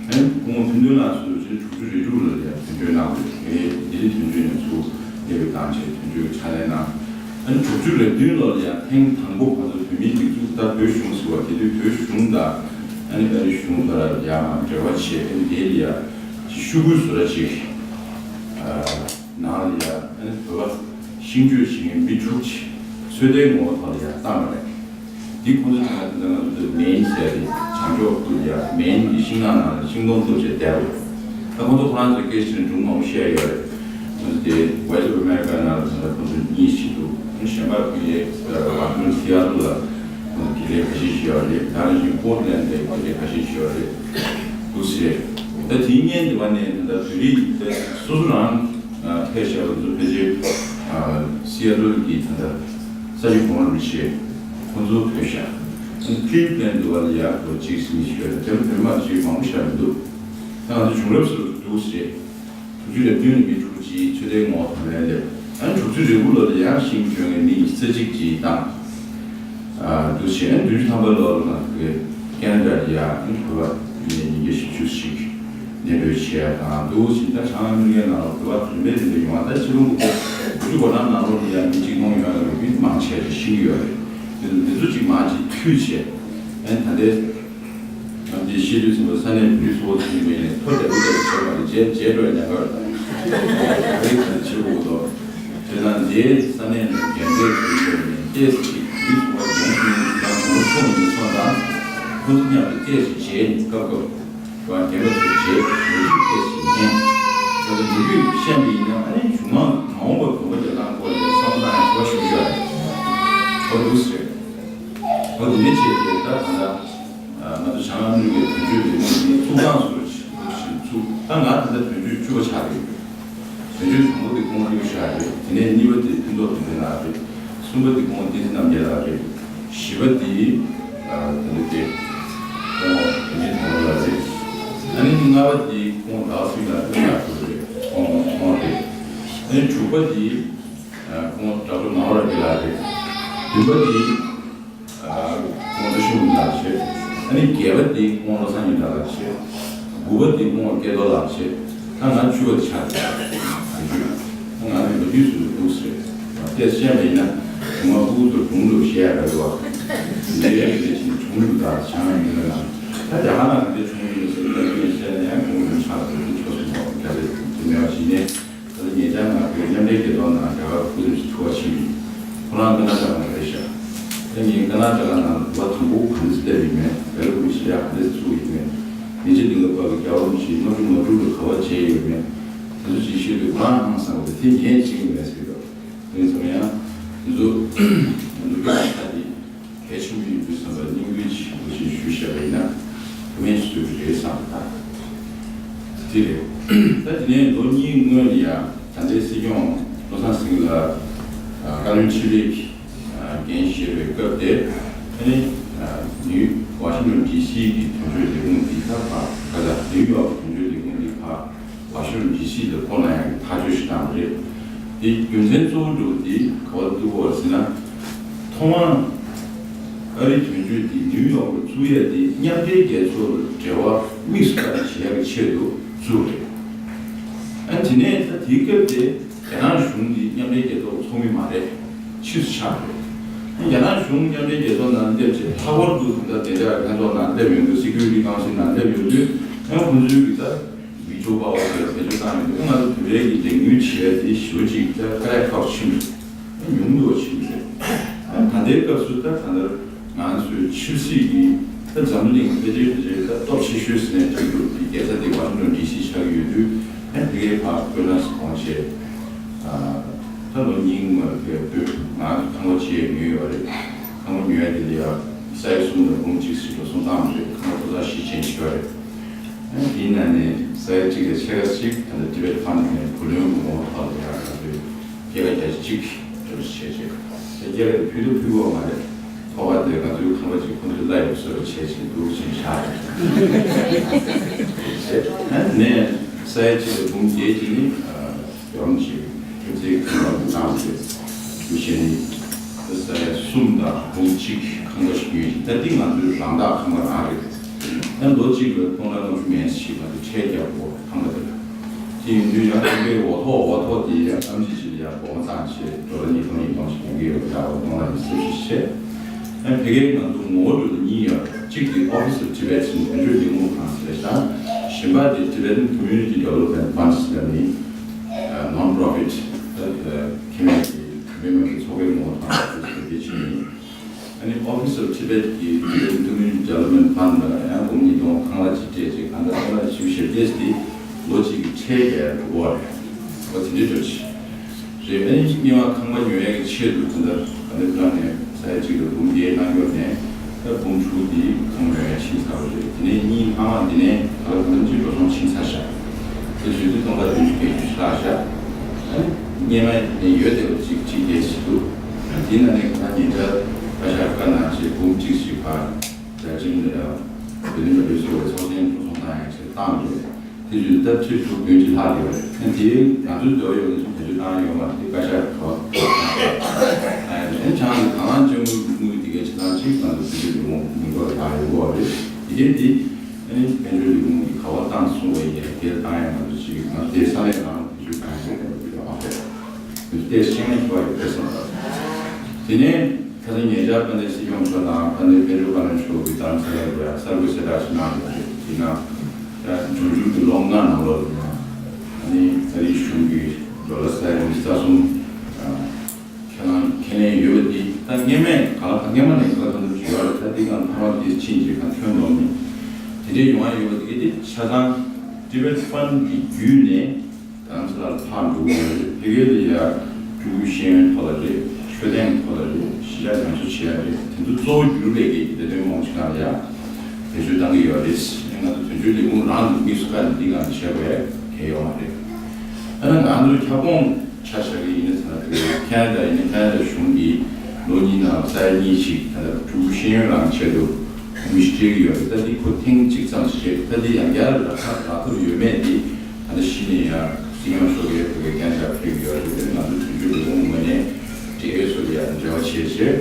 ཨ་ནི་སྐུ་ངོ་ཕུན་ཚོགས་ལགས་སུ་ཕྱི་ལོ་དྲུག་ཅུ་རེ་དྲུག་ལོ་ལ་ཡང་དོན་གཅོད་གནང་བ་རེད། ལྡི་ལི་དོན་གཅོད་ནས་ཚུར་སླེབས་པའི་སྒང་བྱས་དོན་གཅོད་ཕྱག་ལས་གནང་། ཨ་ནི་དྲུག་ཅུ་རེ་བདུན་ལོ་ལ་ཡང་ཐེངས་དང་པོ་ང་ཚོ་བོད་མིའི་སྒྲིག་འཛུགས་ད་བོད་གཞུང་ཟེར་བ་དེ་དུས་བོད་གཞུང་དང་ཨ་ནི་ཨ་རིའི་གཞུང་བར་ཡང་འབྲེལ་བ་བྱས། ཨ་ནི་དེ་ལ་ཡང་ཅིག་ཤོག་གུ་བཟོ་འདྲ་ཅིག་ནང་ལ་ཡང་ཨ་ནི་བོད་པ་ཤིང་གཅོད་བྱེད་མཁན་མི་དྲུག་ཅིག་ཚོད་ལྟའི་ངོ་བོ་ཐོག་ལ་ཡང་བཏང་བ་རེད། འདི་ཁོང་ཚོ་དེ་སྔ་དེ་སྔ་ང་ཚོ་མེན་ཟེར་ཏེ་བྱང་ཕྱོགས་ཀྱི་ཡ་མེན་གྱི་ཤིང་ནགས་ནང་ལ་ཤིང་སྡོང་བཏུབ་བྱས་བསྡད་པ་རེད། ད་ཁོང་ཚོ་ཁོ་རང་ཚོའི་སྐད་ཆ་ནི་སྒྲུང་མང་པོ་བཤད་ཡོད་རེད། ཁོང་ཚོ་དེ་Voice of America ནང་ལ་ད་ལྟ་ཁོང་ཚོ་གཉིས་ཤིག་འདུག་གཞན་པ་ཁོང་ཡས་Washington Seattle ལ་ཁོང་ཚོ་དགེ་ལས་ཁ་ཤས་ཤིག་ཡོད་རེད། ད་ནང་བཞིན་Portland ལ་དགེ་ལས་ཁ་ཤས་ཤིག་ཡོད་རེད། འདུག་ཟེར། ད་དེའི་སྔོན་དེ་བ་ནས་ད་ལྟ་བོད་རིགས་དེ་སོ་སོ་རང་ཕེབས་བཞག་པ་ཚོ་ཕལ་ཆེར་Seattle གྱི་ད་ལྟ་ས་ཆ་གོང་རུ་བྱས། ཁོང་ཚོ་ཕེབས་བཞག Cleveland དུ་བ་ལ་ཡག་པོ་གཅིག་གཉིས་ཤིག་ཡོད་རེད། དེ་ལ་བོད་མི་མང་ཞིག་མང་པོ་ཞིག་མི་འདུག་ད་ང་ཚོ་བྱུང་རབས་སུ་འདུག་ཟེར། དྲུག་ཅུ་རེ་བདུན་ནས་མི་དྲུག་ཅིག་ཚོད་ལྟའི་ངོ་བོ་ཐོག་ནས་སླེབས། ཨ་ནི་དྲུག་ཅུ་རེ་དགུ་ལོ་ལ་ཡང་ཤིང་གཅོད་མཁན་མི་ཉི་ཤུ་རྩ་གཅིག་ཅིག་བཏང་། ཨ་འདུག་བྱས་ནས་བདུན་ཅུ་ཐམ་པ་ལོར་ང་ཚོ་གི་ཁེ་ན་ཌ་ལ་ཡང་བོད་པ་མི་ཉིས་བརྒྱ་བཞི་བཅུ་ཞིག་གནས་སྡོད་བྱས་དང་། འདུག་བྱས་ད་བྱང་ཨ་མི་རི་ཀའི་ནང་ལ་བོད་པ་རིམ་པས་རིམ་པས་ཡོང་བ། ད་ཕྱི་ལོ་དགུ་བཅུ་གོ་གྲངས་ནང་ལོགས་ལ་ཡང་མི་གཅིག་སྟོང་ཡོང་ཡ་ལ་རུ་མི་མང་ཆེ་ཞིག་ཤི་གི་ཡོད་རེད། དེ་ཚོ་དེ་ཚོ་གཅིག་མང་གཅིག་འཐུས་བྱས། ཨ་ནི་ད་ལྟའི་ང་ཚོའི་ཤེས་རིག་ཚན་པ་ས་གནས་བོད་རིགས་ཚོགས་པ་ཚུད་པའི་ཐོ་དེ་བུ་དེ་བྱས་པ་རེད། རྗེས་རྗེས་འགྲོ་ཡ་ཉག་ག་རེད། རེད་ད་བྱེད་དགོས་འདུག་དེ་ན་འདིའི་ས་གནས་ནས་འགན་འཛིན་བྱེད་ཡོད་ནས་ཏོག་ཙམ་ཅིག་བོད་རིགས་ཚོགས་པ་ཡོང་ཐུབ་ན་ཡང་གང་ཚོགས་མི་ཚོགས་དང་ཁོང་ཚོ་མཉམ་དུ་ཏོག་ཙམ་བྱས་ནས་སྐབས་སྐབས་རང་རྒན་པ་ཚོ་བྱས་ལོ་རྒྱུས་ཏོག་ཙམ་ཉན། ད་ལྟ་ལོ་རྒྱུས་བཤད་པ་ཡིན་ན་ཨ་ནི་གཞུང་མང་མ་འོངས་པ་བོད་པ་རྒྱ་ནག་སྐོར་ལ་བསམ་བློ་བཏང་ཡ་ཞེ་པོ་ཞིག་ཡོད་རེད། ཨོ་འདུག་ཟེར། ཨོ་དེ་འདྲ་བྱས་ཏེ་ད་ད་ལྟ། ང་ཚོ་བྱང་ཨ་མི་རི་ཀའི་དོན་གཅོད་ལས་ཁུངས་འདི་ཚུགས་ཐེངས་སུ་ཞིག་ཚུགས། ད་ང་ད་ལྟ་དོན་གཅོད་བཅུ་པ་ཆགས་ཡོད། དོན་གཅོད་དང་པོ་དེ་སྐུ་ངོ་ཀླུ་ཞྭ་རེད། དེ་ནས་གཉིས་པ་དེ་ཕུན་ཚོགས་དོན་ལྡན་ལགས་རེད། གསུམ་པ་དེ་སྐུ་ངོ་བསྟན་འཛིན་རྣམ་རྒྱལ་ལགས་རེད། བཞི་པ་དེ་ད་ལྟ་དེ་སྐུ་ངོ་དོན་གཅོད་དང་པོ་ལགས་རེད། ཨ་ནི་ལྔ་པ་དེ་སྐུ་ངོ་ཟླ་བ་ཚེ་རིང་ལགས་རེད། ལགས་རེད། ཁོང་ཁོང་རེད། ཨ་ནི་དྲུག་པ་དེ་སྐུ་ངོ་དྲ་གྲོགས་ངག་དབང་རབ་རྒྱས་ལགས་རེད། བདུན་པ་དེ། སྐུ་ངོ་བཀྲ་ཤིས་ལྷུན་གྲུབ་ལགས་བྱས། ཨ་ནི་བརྒྱད་པ་དེ་སྐུ་ངོ་བློ་བཟང་སྙན་གྲགས་ལགས་བྱས། དགུ་པ་དེ་སྐུ་ངོ་སྐལ་རྡོར་ལགས་བྱས། ད་ང་བཅུ་པ་དེ་ཆགས་ཡོད། ང་ཚོས་ད་ང་ཚོས་ལོ་རྒྱུས་སུ་འདུག་ཟེར། ཏོག་ཙམ་བཤད་པ་ཡིན་ན་གཞུང་མང་ཕྲུ་གུ་ཚོར་སྒྲུང་འདྲ་བཤད་ཡ་རག་གི་བ། འདི་ཡ་རེད་ཅེས་བྱུང་ཡོད་ད་བྱང་ཡིན་ན་ན། ད་རྒྱ་གར་ནང་གི་འདི་བྱུང་ཡོད་ཟེར་ད་ཡིན་བཤད་ན་ཡང་གོང་དུ་ཆགས་འདུག་ཆོག་སོང་བ་ག་རེ་དེ་མེད་པ་ཞིག་ནས། ད་ལྟ་ཉེ་ཆར་ང་ཚོའི་མཉམ་འབྲེལ་རྒྱལ་ཚོགས་ནང་རྒྱ་གར་སྐུ་ཚབ་ཅིག་ཐུག་པ་ཕྱིན་ཡིན། ཁོ་རང་ཀ་ན་ཌ་ནང་རེད་ཤག་ད་ངས་ཀ་ན་ཌ་ནང་ལ་དུ་བ་དང་པོ་ག་འདྲ་སླེབས་ཡིན་མེད། བེལ་ཀུ་ནི་ཞི་བདེ་ག་འདྲ་ཚུགས་ཡིན་མེད། ཉིན་ཕྱེད་འདི་ལ་བབས་པའི་རྒྱལ་བ་རིན་པོ་ཆེའི་མ་སྒྲུབ་མ་སྒྲུབ་ལ་ག་པར་བྱས་ཡོད་མེད། དེ་ཚོ་ཅིག་ཤོད་དུས་ཁོ་རང་ཧང་སངས་པ་དེ་ངས་བྱེད་ཀྱི་མེད་ཟེར་གི་འདུག་དེ་ཚོ་ཡང་དེ་ཚོ་ང་ཚོ་སྐད་ཆ་དེ། གལ་ཆེན་པོ་ཡིན་པའི་བསམ་པ་སྙིང་བསྡུས་ཤིག་འདུག་ཅེས་ཞུས་བཞག་པ་ཡིན་ན་བུ་མེད་བཟོས་པ་རེད་བསམ་པ་དང་། དེ་རེད། ད་དེ་ནས་ལོ་གཉིས་སྔོན་ལ་ཡང་ད་ལྟའི་སྲིད་སྐྱོང་བློ་བཟང་སེང་གེ་ལགས་བཀའ་བློན་ཁྲི་པའི་འགན་བཞེས་པའི་སྐབས་དེ་ཨ་ནི་ནིའུ་ཝ་ཤིང་ཊོན་ཌི་སི་གི་དོན་གཅོད་ལས་ཁུངས་འདི་ད་ཕར་ག་ལ་ནིའུ་ཡོག་དོན་གཅོད་ལས་ཁུངས་འདི་ཕར། ཝ་ཤིང་ཊོན་ཌི་སི་ལ་བསྐོ་གནང་ཡག་གི་ཐག་གཅོད་ཞིག་བཏང་བ་རེད། དེ་རྒྱུ་མཚན་གཙོ་བོ་འདྲ་བོ་དེ་ག་པར་ཐུག་པ་རེད་ཟེར་ན། ཐོག་མར་ཨ་རིའི་དོན་གཅོད་དེ་ནིའུ་ཡོག་ལ་བཙུགས་ཡག་དེ་མཉམ་འབྲེལ་རྒྱལ་ཚོགས་ལ་འབྲེལ་བ་དམིགས་སུ་བཀར་ནས་བྱེད་ཡག་གི་ཆེད་དུ་བཙུགས་རེད། ཨ་དེ་ནས་ད་དེའི་སྐབས་དེ་རྒྱ་ནག་གཞུང་གིས་མཉམ་འབྲེལ་རྒྱལ་ཚོགས་ལ་ཚོགས་མི་མ་རེད། ཕྱིས་སུ་ཆགས་རེད། ཨ་རྒྱ་ནག་གཞུང་མཉམ་འབྲེལ་རྒྱལ་ཚོགས་ནང་སླེབས་རྗེས་ལྷག་པར་དུ་ད་ལྟ་བདེ་འཇགས་ལྷན་ཚོགས་ནང་སླེབས་ཡོང་དུས་སི་ཀུ་རི་ཊི་ཀའུན་སིལ་ནང་སླེབས་ཡོང་དུས་ཨ་ཁོང་ཚོའི་གི་ད། བི་ཅོ་པ་བ་དེ་བེད་སྤྱོད་བཏང་ཡོད་འདུག་ང་ཚོ་བོད་པའི་གི་ལས་འགུལ་བྱེད་ཡ་དེ་ཞེ་པོ་ཅིག་ད་དཀའ་ལས་ཁག་པོ་ཕྱིན་འདུག་ཉུང་དུ་ཕྱིན་འདུག་ད་ལྟའི་སྐབས་སུ་ད་ད་ལྟ་ང་ཚོའི་ཆབ་སྲིད་ཀྱི་ད་འཛམ་གླིང་ཕལ་ཆེར་ཕལ་ཆེར་ད་སྟོབས་ཆེ་ཤོས་ཟེར་ནས་བརྗོད་འདུག་དེ་རྒྱལ་ས་དེ་ཝ་ཤིང་ཊོན་ཌི་སི་ཆགས་ཀྱི་ཡོད་དུས་ཨ་དེ་གའི་ཕར་བཀོད་གནང་སོང་བྱས། ད་ལོ་གཉིས་སྔོན་ལ་བོད་ང་ཚོ་ཁང་པ་གཅིག་ཉོས་ཡོད་རེད། ཁང་པ་ཉོ་ཡ་དེ་ལ་ཡ་ས་ཡ་གསུམ་དང་འབུམ་གཅིག་ཟིན་འགྲོ་སོང་བཏང་བ་རེད། ཁང་པ་ཐོག་ས་བཞི་ཅན་ཞིག་ཡོད་རེད། དེའི་ནང་ནས་ས་ཡ་གཅིག་ལས་ཕྱེད་ཀ་གཅིག་ད་ལྟ་Tibet Fund ནས་བུ་ལོན་གྱི་ངོ་བོ་ཐོག་ལ་ཡང་ང་ཚོས་སྐྱེད་ཀ་བརྒྱ་ཆ་གཅིག་འགྲོ་བྱས་རྗེས་ད་སྐྱེད་ཀ་དེ་ཕུལ་དུ་ཕུལ་དགོས་མ་རེད། ཐོག་ཁ་དེ་ང་ཚོའི་ཁང་པ་གཅིག་ཁོང་ཚོས་གླ་ཡོད་བཟོ་བྱས་བྱས་འདུག་ཅེས་བཞག་རེད། ནས་ས་ཡ་གཅིག་ལས་འབུམ་བརྒྱད་ཅིག་ནི་ཡོང་ཅིག་ཚེ་ཁང་པ་དང་བཅས་ཏེ་གཞན་ས་ཡ་གསུམ་དང་འབུམ་གཅིག་ཁང་པ་ཞིག་ཡོད་ཅིང་། ད་འདི་ང་ཚོའི་རང་བདག་ཁང་པ་རང་རེད། ཡང་ལོ་གཅིག་ལ་སྟོང་ཕྲག་ལྔ་བཅུ་མན་ཞིག་ང་ཚོས་ཁྲལ་རྒྱག་དགོས། ཁང་པ་དེ་ལ། དེ་ཡིན་དུས་ཡང་ཁང་པའི་འོག་ཐོག་འོག་ཐོག་དེ་ཡང་ཨེམ་ཆི་ཅིག་ལ་ཡང་སྒོར་མོ་བཏང་བྱས་ཌོ་ལར་ཉིས་སྟོང་ཉིས་སྟོང་ཞིག་ཡོང་གི་ཡོད་པ་འདྲ་བོ་སྟོང་ཕྲག་ཉི་ཤུ་རྩ་བཞི་བྱས། ཨ་ཕ་གིའི་ང་ཚོ་ངོ་བོ་འདྲ་བོ་གཉིས་ཡོད། གཅིག་དེ་Office of Tibetan དོན་གཅོད་ལས་ཁུངས་ཁང་ཟེར་ཤག་གཞན་པ་དེ་Tibetan Community Development Fund ཟེར་ནི་non profit ཁེ་མེད་ཀྱི་མི་མང་གི་ཚོགས་པའི་ངོ་བོ་དང་དེ་བྱས་ནས། ཨ་ནི་Office of Tibet གི་Tibetan Community Development Fund ལ་ཡང་སྒོར་མོ་ཉིས་སྟོང་ཁང་གླ་ཅིག་སྤྲད་ཅིག་ཨ་ད་ཁང་གླ་ཞིབ་ཞིབ་ཏེས་དེ་ལོ་གཅིག་གི་ཁྲལ་རྒྱག་ཡ་འགྲོ་གི་རེད། འོ་དེ་འདྲའི་འདྲ་ཅིག་རེད། ཨ་ནི་སྔོན་མ་ཁང་པ་ཉོ་ཡ་གི་ཆེད་དུ་དེ་འདྲ་ག་འདྲ་གང་ནས་ས་ཡ་གཅིག་ལ་འབུམ་བརྒྱད་གནང་ཡོད་ནས་ད་འབུམ་དྲུག་འདི་ཁང་ཉོ་ཡ་ཕྱིན་ཚར་བ་རེད། དེ་ནས་གཉིས་ལྷག་མ་འདི་ནས་ད་ལྟ་ད་ལྟ་ཅིག་འགྲོ་སོང་ཕྱིན་ཚར་ཤག་དེ་བརྗོད་དུས་སྟོང་ཕྲག་བདུན་ཅུ་བརྒྱད་ཅུ་ཞིག་ལྷག་ཤག་ཨ་ནི་སྔོན་མ་ནས་ཡོད་བསྡད་པ་ཅིག་གཅིག་བརྒྱད་ཅིག་འདུག་དེའི་ནང་ནས་ད་ཉེ་ཆར་བཀའ་ཤག་བཀའ་གནང་བྱས་འབུམ་གཅིག་ཞིག་ཕར་རྒྱ་ཆེན་ལ་ཡང་བོད་དོན་ལ་ལུས་གསོ་བའི་ཚོགས་ཆེན་འགྲོ་སོང་བཏང་ཡག་ཆེད་བཏང་ཡོད། དེ་བཞིན་ད་ཕྱིར་དྲུག་བདུན་གྱི་ལྷག་ཡོད་རེད། ཨ་དེ་ང་ཚོའི་འདོད་ཡོད་ན་ཆུ་བེད་སྤྱོད་བཏང་ཡོད་མ་རེད། དེ་བཀའ་ཤག་གི་གོ་ཨ་ནི་ཆང་གི་གང་ལ་ཅང་དངུལ་དངུལ་དེ་གའི་ཆ་ཚང་གཅིག་ང་ཚོ་དེ་འདྲའི་ལུས་ངོ་མི་འགོར་ཡག་ཡོད་གོ་རེད། དེ་གའི་དེ་ཨ་ནི་དཔལ་འབྱོར་ལས་ཁུངས་ཀྱི་ག་བ་བཏང་སོང་བའི་ཡ་དེ་བཏང་ཡག་ང་ཚོ་ཅིག་ང་ཚོ་དེ་ས་གནས་ནང་དེ་ཚོའི་གང་ཡོད་པ་ཡོད་མ་རེད། དེ་ཤེས་ན་ཤེས་པ་ཡོད་པའི་བསམ་པ། དེ་ནས་ཁ་སང་ཉེ་ཆར་དཔལ་ལྡན་སྲིད་སྐྱོང་མཆོག་དང་དཔལ་ལྡན་དཔལ་འབྱོར་བཀའ་བློན་མཆོག་གིས་རྡ་རམ་ས་ལར་ཡ་གསར་འགོད་གསལ་བསྒྲགས་ཤིག་གནང་ཡོད་རེད། དེ་ན་ད་འབྱུང་འགྱུར་གྱི་ལོ་ལྔ་ནང་ལོགས་ལ་ཡང་ཨ་ནི་ཨ་རིའི་གཞུང་གིས་ཌོ་ལར་ས་ཡ་ཉི་ཤུ་རྩ་གསུམ་ཁས་བླངས་ཁས་ལེན་ཡོད་པ་འདི་ད་སྔོན་མ་ག་ལ་སྔོན་མ་ནས་ག་ལ་གང་འཚམ་ཞུ་བ་རེད། ད་འདི་གང་ཐ་མ་འདི་ཕྱིན་རྗེས་གང་ཐོན་འདུག་ནི་དེ་འདྲའི་ཡོང་བ་ཡོད་པ་འདི་གི་དེ་ཆ་ཚང་Tibet Fund གི་བརྒྱུད་ནས། རྡ་རམ་ས་ལར་ཕར་འགྲོ་གི་ཡོད་རེད། ཕ་གི་ལ་ཡ་སྤྲུལ་སྐུའི་ཤེས་ཡོན་ཐོག་ལ་རེད། ཆོས་དོན་ཐོག་ལ་རེད། གཞིས་ཆགས་ཉམས་གསོ་བྱེད་ཡ་རེད། དེ་ཚོ་གཙོ་བོ་གྱུར་པའི་གི་ལས་དོན་མང་པོ་ཞིག་ནང་ལ་ཡ་བེད་སྤྱོད་གཏང་གི་ཡོད་རེད། ང་ཚོ་དོན་གཅོད་ལས་ཁུངས་རང་གི་དམིགས་སུ་བཀར་ནས་འདི་གང་བྱེད་དགོས་ཡ་གལ་ཡོད་མ་རེད། ཨ་ན་ང་ཚོ་ཁྱབ་ཁོངས་ཆ་བཞག་གི་ཡིན་ན་ཟེར་ན་དེ་ཁེ་ན་ཌ་ཡིན་ན་ཁེ་ན་ཌ་གཞུང་གིས་ལོ་གཉིས་ནང་ས་ཡ་གཉིས་ཤིག་ད་ལྟ་སྤྲུལ་སྐུ་ཤེས་ཡོན་རང་ཆེད་དུ་མི་ཞིག་སྤྲད་ཀྱི་ཡོད་རེད། ད་འདི་ཁོ་ཐེངས་གཅིག་ཙམ་ཞིག་བྱས། ད་འདི་ཡང་བསྐྱར་ལག་ཁ་ལག་ཐོབ་ཡོད་མེད་འདི་ད་ལྟ་གཞི་ནས་ཡང་སྲིད་སྐྱོང་མཆོག་གིས་བོད་སྐད་ཆ་ཕེབས་ཀྱི་ཡོད་རེད། ང་ཚོ་དོན་གཅོད་ལས་ཁུངས་ངོས་ནས་འབྲེལ་ཡོད་ཚོ་ལ་ཡང་འབྲེལ་བ་བྱས་བྱས།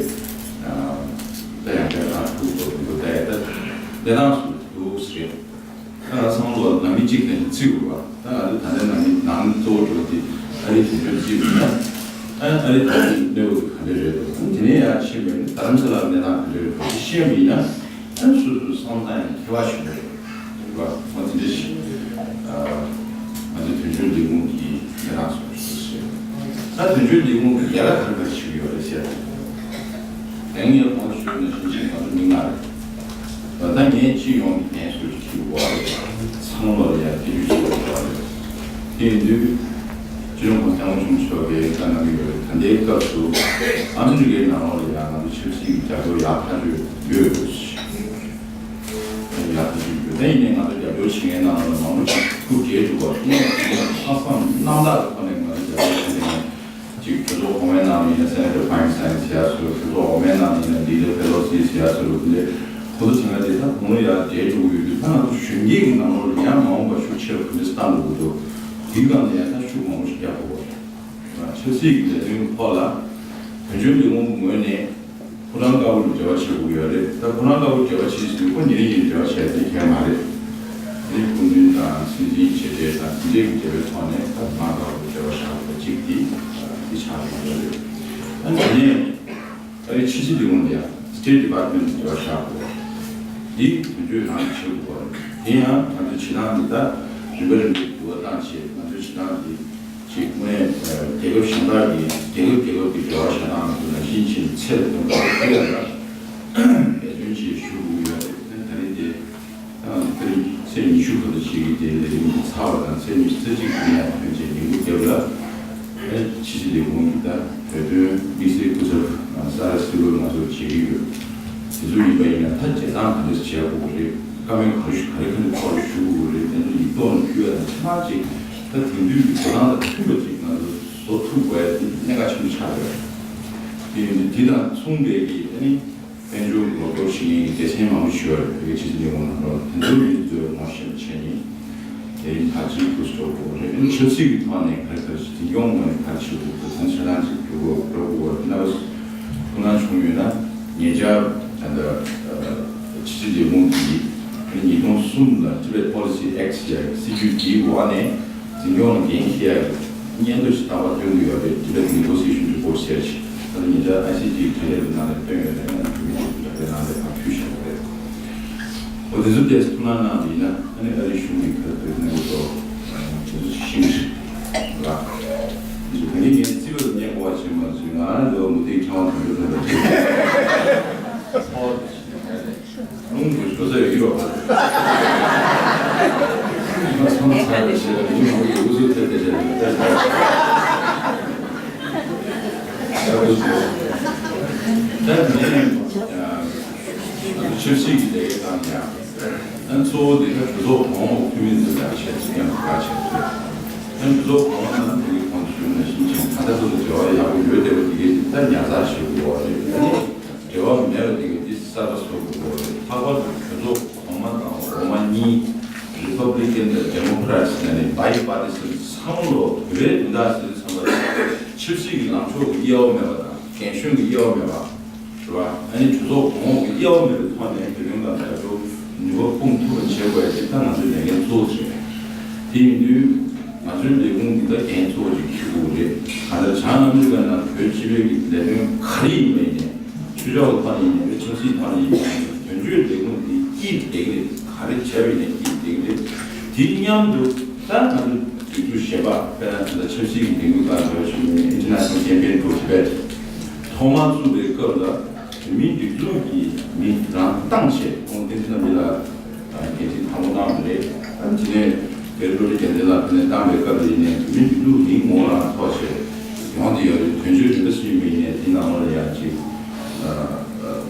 ད་ཡང་བསྐྱར་ང་ཕྲུ་གུ་ཚོ་ད་ཡང་ད་གནས་སྟངས་སུ་འདུག་ཟེར། ད་ང་ཚང་མ་ལོ་ནང་མི་གཅིག་ནས་བརྩི་དགོས་པ། ད་ང་ཚོ་ད་ལྟའི་ནང་མི་ནང་གཙོ་བོ་འགྲོ་དེ་ཨ་རི་དོན་གཅོད་བརྩི་དགོས་ན། ཨ་ཨ་རི་དོན་གཅོད་གནས་བབ་དེ་ག་འདྲ་རེད་འདུག་དེ་ནས་ཡར་ཕྱིན་པའི་རྡ་རམ་ས་ལར་གནས་སྟངས་ག་འདྲ་རེད་འདུག་དེ་ཤེས་པ་ཡིན་ན། ཨ་སོ་སོའི་བསམ་སྟངས་ཡང་ཐེ་བ་ཞིག་རེད། རེད་པ། འོ་དེ་འདྲ་ཞིག་ཨ་ང་ཚོ་དོན་གཅོད་ལས་ཁུངས་ཀྱི་གནས་སྟངས་སོགས་ཞིག་ད་དོན་གཅོད་ལས་ཁུངས་ཀྱི་ལས་ཀ་ག་རེ་ག་རེ་བྱེད་ཀྱི་ཡོད་རེད་ཟེར། དེ་ངས་གོང་དུ་ཞུས་ནང་བཞིན་གཅིག་ང་ཚོ་མི་ལྔ་རེད། ད་ལྟ་ངས་སྤྱི་ཡོངས་ཀྱི་འགན་སུ་ཞིག་འཁྱེར་དགོས་རེད། ཚང་མ་ལ་ཡང་ཐེ་བྱུས་བྱེད་དགོས་རེད། དེ་ཡིན་དུས་སྤྱི་ནོར་༸གོང་ས་༸སྐྱབས་མགོན་ཆེན་པོ་མཆོག་གིས་བཀའ་གནང་གི་ཡོད་རེད། ད་ལྟའི་སྐབས་སུ་ཨ་མི་རི་ཀའི་ནང་ལོགས་ལ་ཡང་ང་ཚོ་ཆབ་སྲིད་ཀྱི་རྒྱབ་སྐྱོར་ཡག་ཐག་ཆོད་ཡོད། ཡག་ཐག་ཆོད་ཡོད། ད་ཡིན་ནའི་ང་ཚོ་རྒྱབ་སྐྱོར་བྱེད་མཁན་ནང་ལོགས་ལ་མང་པོ་ཞིག་ཐུགས་བྲེལ་འགྲོ་བ་དངོས་གནས་ལྷག་བསམ་རྣམ་དག་གི་ཐོག་ནས་ང་ཚོ་རྒྱབ་སྐྱོར་བྱེད་མཁན། གཅིག་གྲོས་ཚོགས་གོང་མའི་ནང་ནས་ཡིན་ན་Senator Feinstein ཟེར་ཡ་ཚོ། གྲོས་ཚོགས་འོག་མའི་ནང་ནས་ཡིན་ན་Linda Pelosi ཟེར་ཡ་ཚོ་རུ་དེ་འདྲའི་ཁོ་ཚོ་ཚང་མ་དེ་ད་གོང་ལ་ཡར་བསྡད་འགྲོ་གི་ཡོད་དུས། ད་ང་ཚོ་གཞོན་སྐྱེས་ཀྱི་ནང་ལོགས་ལ་ཡང་མ་འོངས་པར་ཤུགས་ཆེ་རུ་ག་འདྲ་བཏང་འགྲོ་གི་འདུག་དེའི་སྒང་ལ་ཡང་ད་ཤུགས་མང་པོ་ཞིག་རྒྱག་དགོས་པ་རེད། ཆབ་སྲིད་ཀྱི་ལས་དོན་ཐོག་ལ་དོན་གཅོད་ལས་ཁུངས་ངོས་ནས་ཕོ་བྲང་དཀར་པོ་ལ་འབྲེལ་བ་བྱེད་དགོས་ཀྱི་ཡོད་རེད། ད་ཕོ་བྲང་དཀར་པོ་འབྲེལ་བ་བྱེད་ཟིན་ཁོ་ཉིན་རེ་ཉིན་རེ་འབྲེལ་བ་བྱས་ཏེ་ཁྱོན་མ་རེད། དེ་ནས་སྐུ་མདུན་དང་སྲིད་འཛིན་མཇལ་འཕྲད་དང་དེ་འདྲའི་གི་འབྲེལ་བའི་ཐོག་ནས་ད་ཕོ་བྲང་དཀར་པོ་ལ་འབྲེལ་བ་བཞག་དགོས་པ་གཅིག་དེ་འདི་ཆགས་ཡོང་གི་ཡོད་རེད། ད་དེ་ནས་ཨ་རིའི་ཕྱི་སྲིད་ལས་ཁུངས་ལ་ཡང་State Department ལ་འབྲེལ་བ་བཞག་དགོས་པ་འདི་དོན་གཅོད་རང་གིས་བྱེད་དགོས་པ་རེད། དེ་ཡང་ང་ཚོའི་བྱེད་སྟངས་འདི་ད་རིམ་པ་རིམ་པས་འགྱུར་བ་བཏང་བྱས། ང་ཚོའི་བྱེད་སྟངས་འདི་ཅིག་དངོས་གནས་རྒྱལ་ཁབ་གཞན་དག་གི་རྒྱལ་ཁབ་རྒྱལ་ཁབ་ཀྱི་འབྲེལ་བ་བྱེད་སྟངས་ང་ཚོ་ནང་བཞིན་བྱས་ནས་ཚད་ལ་ཐོན་པ་ཞིག་ཡོད་ལ། འབད་བརྩོན་བྱས་ཞུ་དགོས་ཡོད་རེད། ད་རེས་དེ་ད་ཚེས་ཉི་ཤུ་བར་དུ་བྱེད་ཀྱི་དེ་ལས་རིམ་འདི་ཚར་བ་དང་། ཚེས་ཉི་ཤུ་རྩ་གཅིག་ཉིན་ཡང་ཐོན་རྗེས་ཉིན་གུང་རྒྱབ་ལ་ཕྱི་སྲིད་ལས་ཁུངས་ཀྱི་ད་བོད་དོན་དམིགས་བསལ་སྐུ་ཚབ་ས་ར་སིལ་ཝར་ང་ཚོར་བྱེད་ཀྱི་ཡོད། དེ་ཚོ་ཡིན་པ་ཡིན་ན་ད་བྱེད་སྟངས་ག་འདྲ་བྱེད་དགོས་རེད། བཀའ་མོལ་ག་རེ་ཞུ་ག་རེ་ག་འདྲ་ཐོག་ལ་ཞུ་དགོས་རེད། དེ་ཚོ་ཡིག་ཐོག་ནས་ཕུལ་བ་དང་ཆ་ཚང་ཅིག་ད་དེང་དུས་ཀྱི་འགྲོ་སྟངས་དང་མཐུན་པ་ཅིག་ང་ཚོ་བཟོ་ཐུབ་དགོས་ཡ་དེ་གནད་འགག་ཆེན་པོ་ཆགས་ཡོད། དེ་ཡིན་དུས་དེ་དང་མཚུངས་པའི་གི་ཨ་ནི་དཔལ་འབྱོར་གྱི་རོགས་སྐྱོར་བྱེད་མཁན་གྱི་སྡེ་ཚན་མང་པོ་ཞིག་ཡོད་རེད། བོད་ཀྱི་ཕྱི་སྲིད་ལས་ཁུངས་ནང་ལོགས་ལ། དེ་ཚོ་མི་ཚོས་ངོ་ཤེས་པ་བྱས་ནས། དེ་ཡིན་ཐག་གཅོད་དུ་སྤྲོད་དགོས་རེད། ཨ་ནི་ཆབ་སྲིད་ཀྱི་ཐོག་ནས་ག་རེ་ག་རེ་ཞིག་འཛིན་སྐྱོང་ངོས་ནས་ག་རེ་བྱེད་དགོས་དགོས་དང་ཆ་ཚང་ཅིག་འགྲོ་དགོས་འགྲོ་དགོས་པ་རྣམ་པ་ཐུགས་སྣང་བྱུང་ཡོད་ན། ཉེ་ཆར་ད་ལྟ་ཕྱི་སྲིད་ལས་ཁུངས་ཀྱིས་ཉིས་སྟོང་གསུམ་ལ་Tibet Policy Act ཟེར་ཡ་སྲིད་ཇུས་དེའི་འོག་ནས་འཛིན་སྐྱོང་ལ་འགན་འཁྱེར་ཡ་སྙན་ཐོ་ཞིག་རྟག་པར་བཏོན་གྱི་ཡོད་རེད། Tibet Negotiation Report ཟེར་ཞིག་ད་ལྟ་ཉེ་ཆར་ཨའི་སི་ཊི་གྲས་ལ་ནང་ལ་བཏོན་ཡོད་རེད། ང་ཚོ་མི་ཚོས་འདྲ་པའི་ནང་ལ་ཕར་ཕུལ་བཞག་པ་རེད། འོ་དེ་ཚོ་ཏོག་ཙམ་ཐུགས་སྣང་གནང་བ་ཡིན་ན། ཨ་ནི་ཨ་རིའི་གཞུང་གིས་ག་རེ་ག་རེ་གནང་གི་འདུག་དེ་ཚོ་ཤེས་ཀྱི་རེད་ལ། དེ་ཚོ་ད་ནི་ངས་རྩིས་པ་ཉན་དགོས་པ་བྱེད་མ་བྱེད། ང་རང་ཚོ་མུ་མཐུད་ཁྱབ་ཁོངས་དོན་གྲུབ་ལ་ཚོགས་རླུང་གི་ཞོ་ཟ་ཡོད་ཀྱི་རོགས། ང་ཚང་མ་ཚར་རེ་བྱས་ལ་མི་མང་པོ་ཡོད་ཚོད་ཐེབས་ཏེ་བྱས་ལ་ལྟ་ཞིག་ད་ནས་ཆབ་སྲིད་ཀྱི་ལས་ཀ་དང་ཡང་། ཨ་གཙོ་བོ་དེ་ནི་གྲོས་ཚོགས་གོང་འོག་འཐུས་མི་ཚོས་ལག་ཆ་ཅིག་ཡང་ག་བྱེད་དགོས། ཨ་གྲོས་ཚོགས་གོང་འོག་ནང་དེ་གའི་གོང་དུ་ཞུས་ནང་བཞིན་ཅིག་ད་ལྟ་ཚོ་དང་འབྲེལ་བ་ཡག་པོ་ཡོད་བསྡད་པ་དེ་གའི་དེ་ད་ཉར་ཚགས་བྱེད་དགོས་པ་རེད། ཨ་ནི་འབྲེལ་བ་མེད་པ་དེ་གའི་དེ་གསར་པ་བཟོ་དགོས་པ་རེད། ལྷག་པར་དུ་གྲོས་ཚོགས་གོང་མ་དང་འོག་མ་གཉིས་Republican་དང་Democrats་ནས་ནི་Bipartisan་ཚང་མ་ལོ་བོད་པའི་དོན་དག་ཟེར་དུས་ཙམ་པ་ཆབ་སྲིད་ཀྱི་ལངས་ཕྱོགས་ཀྱི་དབྱེ་བ་མེད་པ་དང་རྒན་གཞོན་གྱི་དབྱེ་བ་མེད་པ། རེད་བ། ཨ་ནི་གྲོས་ཚོགས་གོང་འོག་གི་དབྱེ་བ་མེད་པའི་ཐོག་ནས་བོད་དོན་ལ་ད་དུང་ནུས་པ་སྤུངས་ཐུབ་པ་བྱེད་དགོས་ཡ་དེ་ད་ང་ཚོའི་ལས་འགན་གཙོ་བོ་ཞིག་རེད། དེ་ཡིན་དུས་ང་ཚོའི་ལས་ཁུངས་འདི་ད་འགན་གཙོ་བོ་ཞིག་འཁྱེར་དགོས་རེད། གང་ལྟར་བྱང་ཨ་མི་རི་ཀ་ནང་བོད་སྤྱི་པའི་གི་ལས་དོན་ག་རེ་ཡིན་པ་ཡིན་ནའི། ཆོས་ཕྱོགས་ཐོག་ནས་ཡིན་ནའི་རེད། ཆབ་སྲིད་ཐོག་ནས་ཡིན་ནའི་དོན་གཅོད་ལས་ཁུངས་འདི་སྐྱིད་བསྡད་ཀྱི་རེད། ག་རེ་བྱས་པ་ཡིན་ནའི་སྐྱིད་བསྡད་ཀྱི་རེད། དེ་མཉམ་དུ་ད་ང་ཚོ་སྒྲིག་འཛུགས་གཞན་པ་དཔེར་ན་ད་ལྟ་ཆབ་སྲིད་ཀྱི་ལས་འགུལ་ཁག་འདྲ་བ་ཞིག་ཡིན་ནའི་International Campaign for Tibet་ཐོག་མར་བཙུགས་པའི་སྐབས་ལ། བོད་མིའི་སྒྲིག་འཛུགས་ཀྱི་མི་རང་བཏང་བྱས་ཁོང་བསྟན་འཛིན་རྣམ་རྒྱལ་ལགས་འགན་འཛིན་དང་པོ་གནང་བ་རེད། ཨ་ནི་དེ་ནས་དེར་བློ་གྲོས་རྒྱལ་མཚན་ལགས་དེ་ནས་བཏང་བའི་སྐབས་ལ་ཡིན་ནའི་བོད་མིའི་སྒྲིག་འཛུགས་མིང་ངོ་བོ་རང་ཐོགས་བྱས་ཡོང་བསྡད་ཡོད་རེད། དོན་གཅོད་རིམ་པ་སུ་ཡིན་པ་ཡིན་ནའི་དེའི་ནང་ལོགས་ལ་ཡང་ཅིག་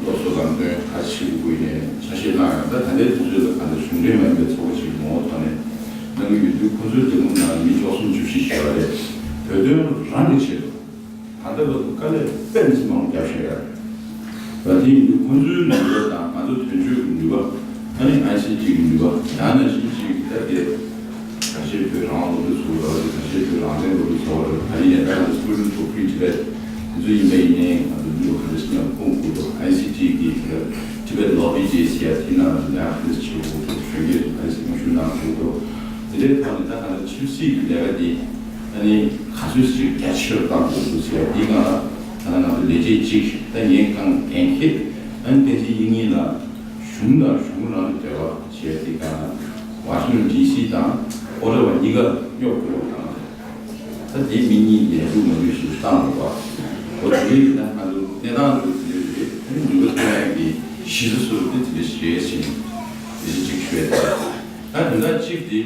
སློབ་གསོ་ལམ་སྟོན་ག་རེ་བྱེད་དགོས་ཡིན་ནའི་ཆ་ཤས་གནང་ཡོད། ད་ད་ལྟའི་དུས་ཚོད་ལ་གང་ལྟར་གཞུང་འབྲེལ་མ་ཡིན་པའི་ཚོགས་པ་ཞིག་ངོ་བོ་ཐོག་ནས་གནང་གི་ཡོད་དུས། ཁོང་ཚོའི་ལས་ཁུངས་ནང་མི་བཅུ་གསུམ་བཅུ་བཞི་ཞིག་ཡོད་རེད། བོད་དོན་རང་གི་ཆེད་དུ། ད་ལྟ་བར་དུ་དཀའ་ལས་དཔེ་མི་སྲིད་མང་པོ་བརྒྱབ་བཞག་ཡོད་རེད། ད་དེ་ཡིན་དུས་ཁོང་ཚོའི་ནུས་པ་དང་ང་ཚོ་དོན་གཅོད་ཀྱི་ནུས་པ། ཨ་ནི་ཨའི་སི་ཊི་གི་ནུས་པ། ཡང་ན་གཞི་གཅིག་གི་ད་དེ་དགའ་ཤོས་བོད་རང་དབང་སློབ་ཕྲུག་ཚོགས་པ་རེད། དགའ་ཤོས་བོད་རང་བཙན་སློབ་ཕྲུག་ཚོགས་པ་རེད། ད་རེས་ཡན་ལག་ལ་Students for Free Tibet་དེ་ཚོ་ཡིན་པ་ཡིན་ནའི་ང་ཚོ་ནུས་པ་ག་འདྲ་ཞིག་ཡང་སྤུངས་དགོས་འདུག་ཨའི་སི་ཊི་གི་Tibet Lobby་ཅེས་ཟེར་ཡ་དེ་ནང་ལ་ཡང་ཁ་ཤས་བྱེད་དགོས་འདུག་གཞོན་སྐྱེས་ཚོ་ག་རེ་ཞིག་སྙན་ཞུ་གནང་དགོས་འདུག་དེ་འདྲའི་ཐོག་ནས་ད་ག་ཚོད་ཆབ་སྲིད་ཀྱི་ལས་ཀ་དེ་ཨ་ནི་ག་ཚོད་ཅིག་རྒྱ་ཆེ་རུ་གཏང་དགོས་འདུག་ཟེར་ཡ་དེའི་སྒང་ལ་ད་ང་ཚོ་ལས་བྱེད་གཅིག་ད་ངས་གང་འགན་འཁྱེར། ཨ་ནི་བསྟན་འཛིན་དབྱིག་གཉེན་ལགས་གཞུང་དང་གཞུང་རང་གི་འབྲེལ་བ་བྱས་དེ་ག་ཝ་ཤིང་ཊོན་ཌི་སི་དང་ཨོ་ཊ་ཝ་གཉིས་ཀ་སྙོབ་དགོས་པ་དང་། ད་དེ་མི་གཉིས་ལས་འགུལ་མ་འགུལ་ཞིག་བཏང་དགོས་པ། འོ་དེ་ཡིན་ན་ང་ཚོ་གནས་སྟངས་དེ་ཚོ་དེ་རེད། ཨ་ནི་ནུས་པ་ཐོན་ཡག་གི་གཞི་རྩ་བཟོ་རྒྱུ་དེ་དེ་འདྲ་ཞིག་རེད་ཟེར་ནས་དེ་གཞི་གཅིག་ཞུ་ཡ་དེ་རེད། ད་དོན་དག་གཅིག་དེ།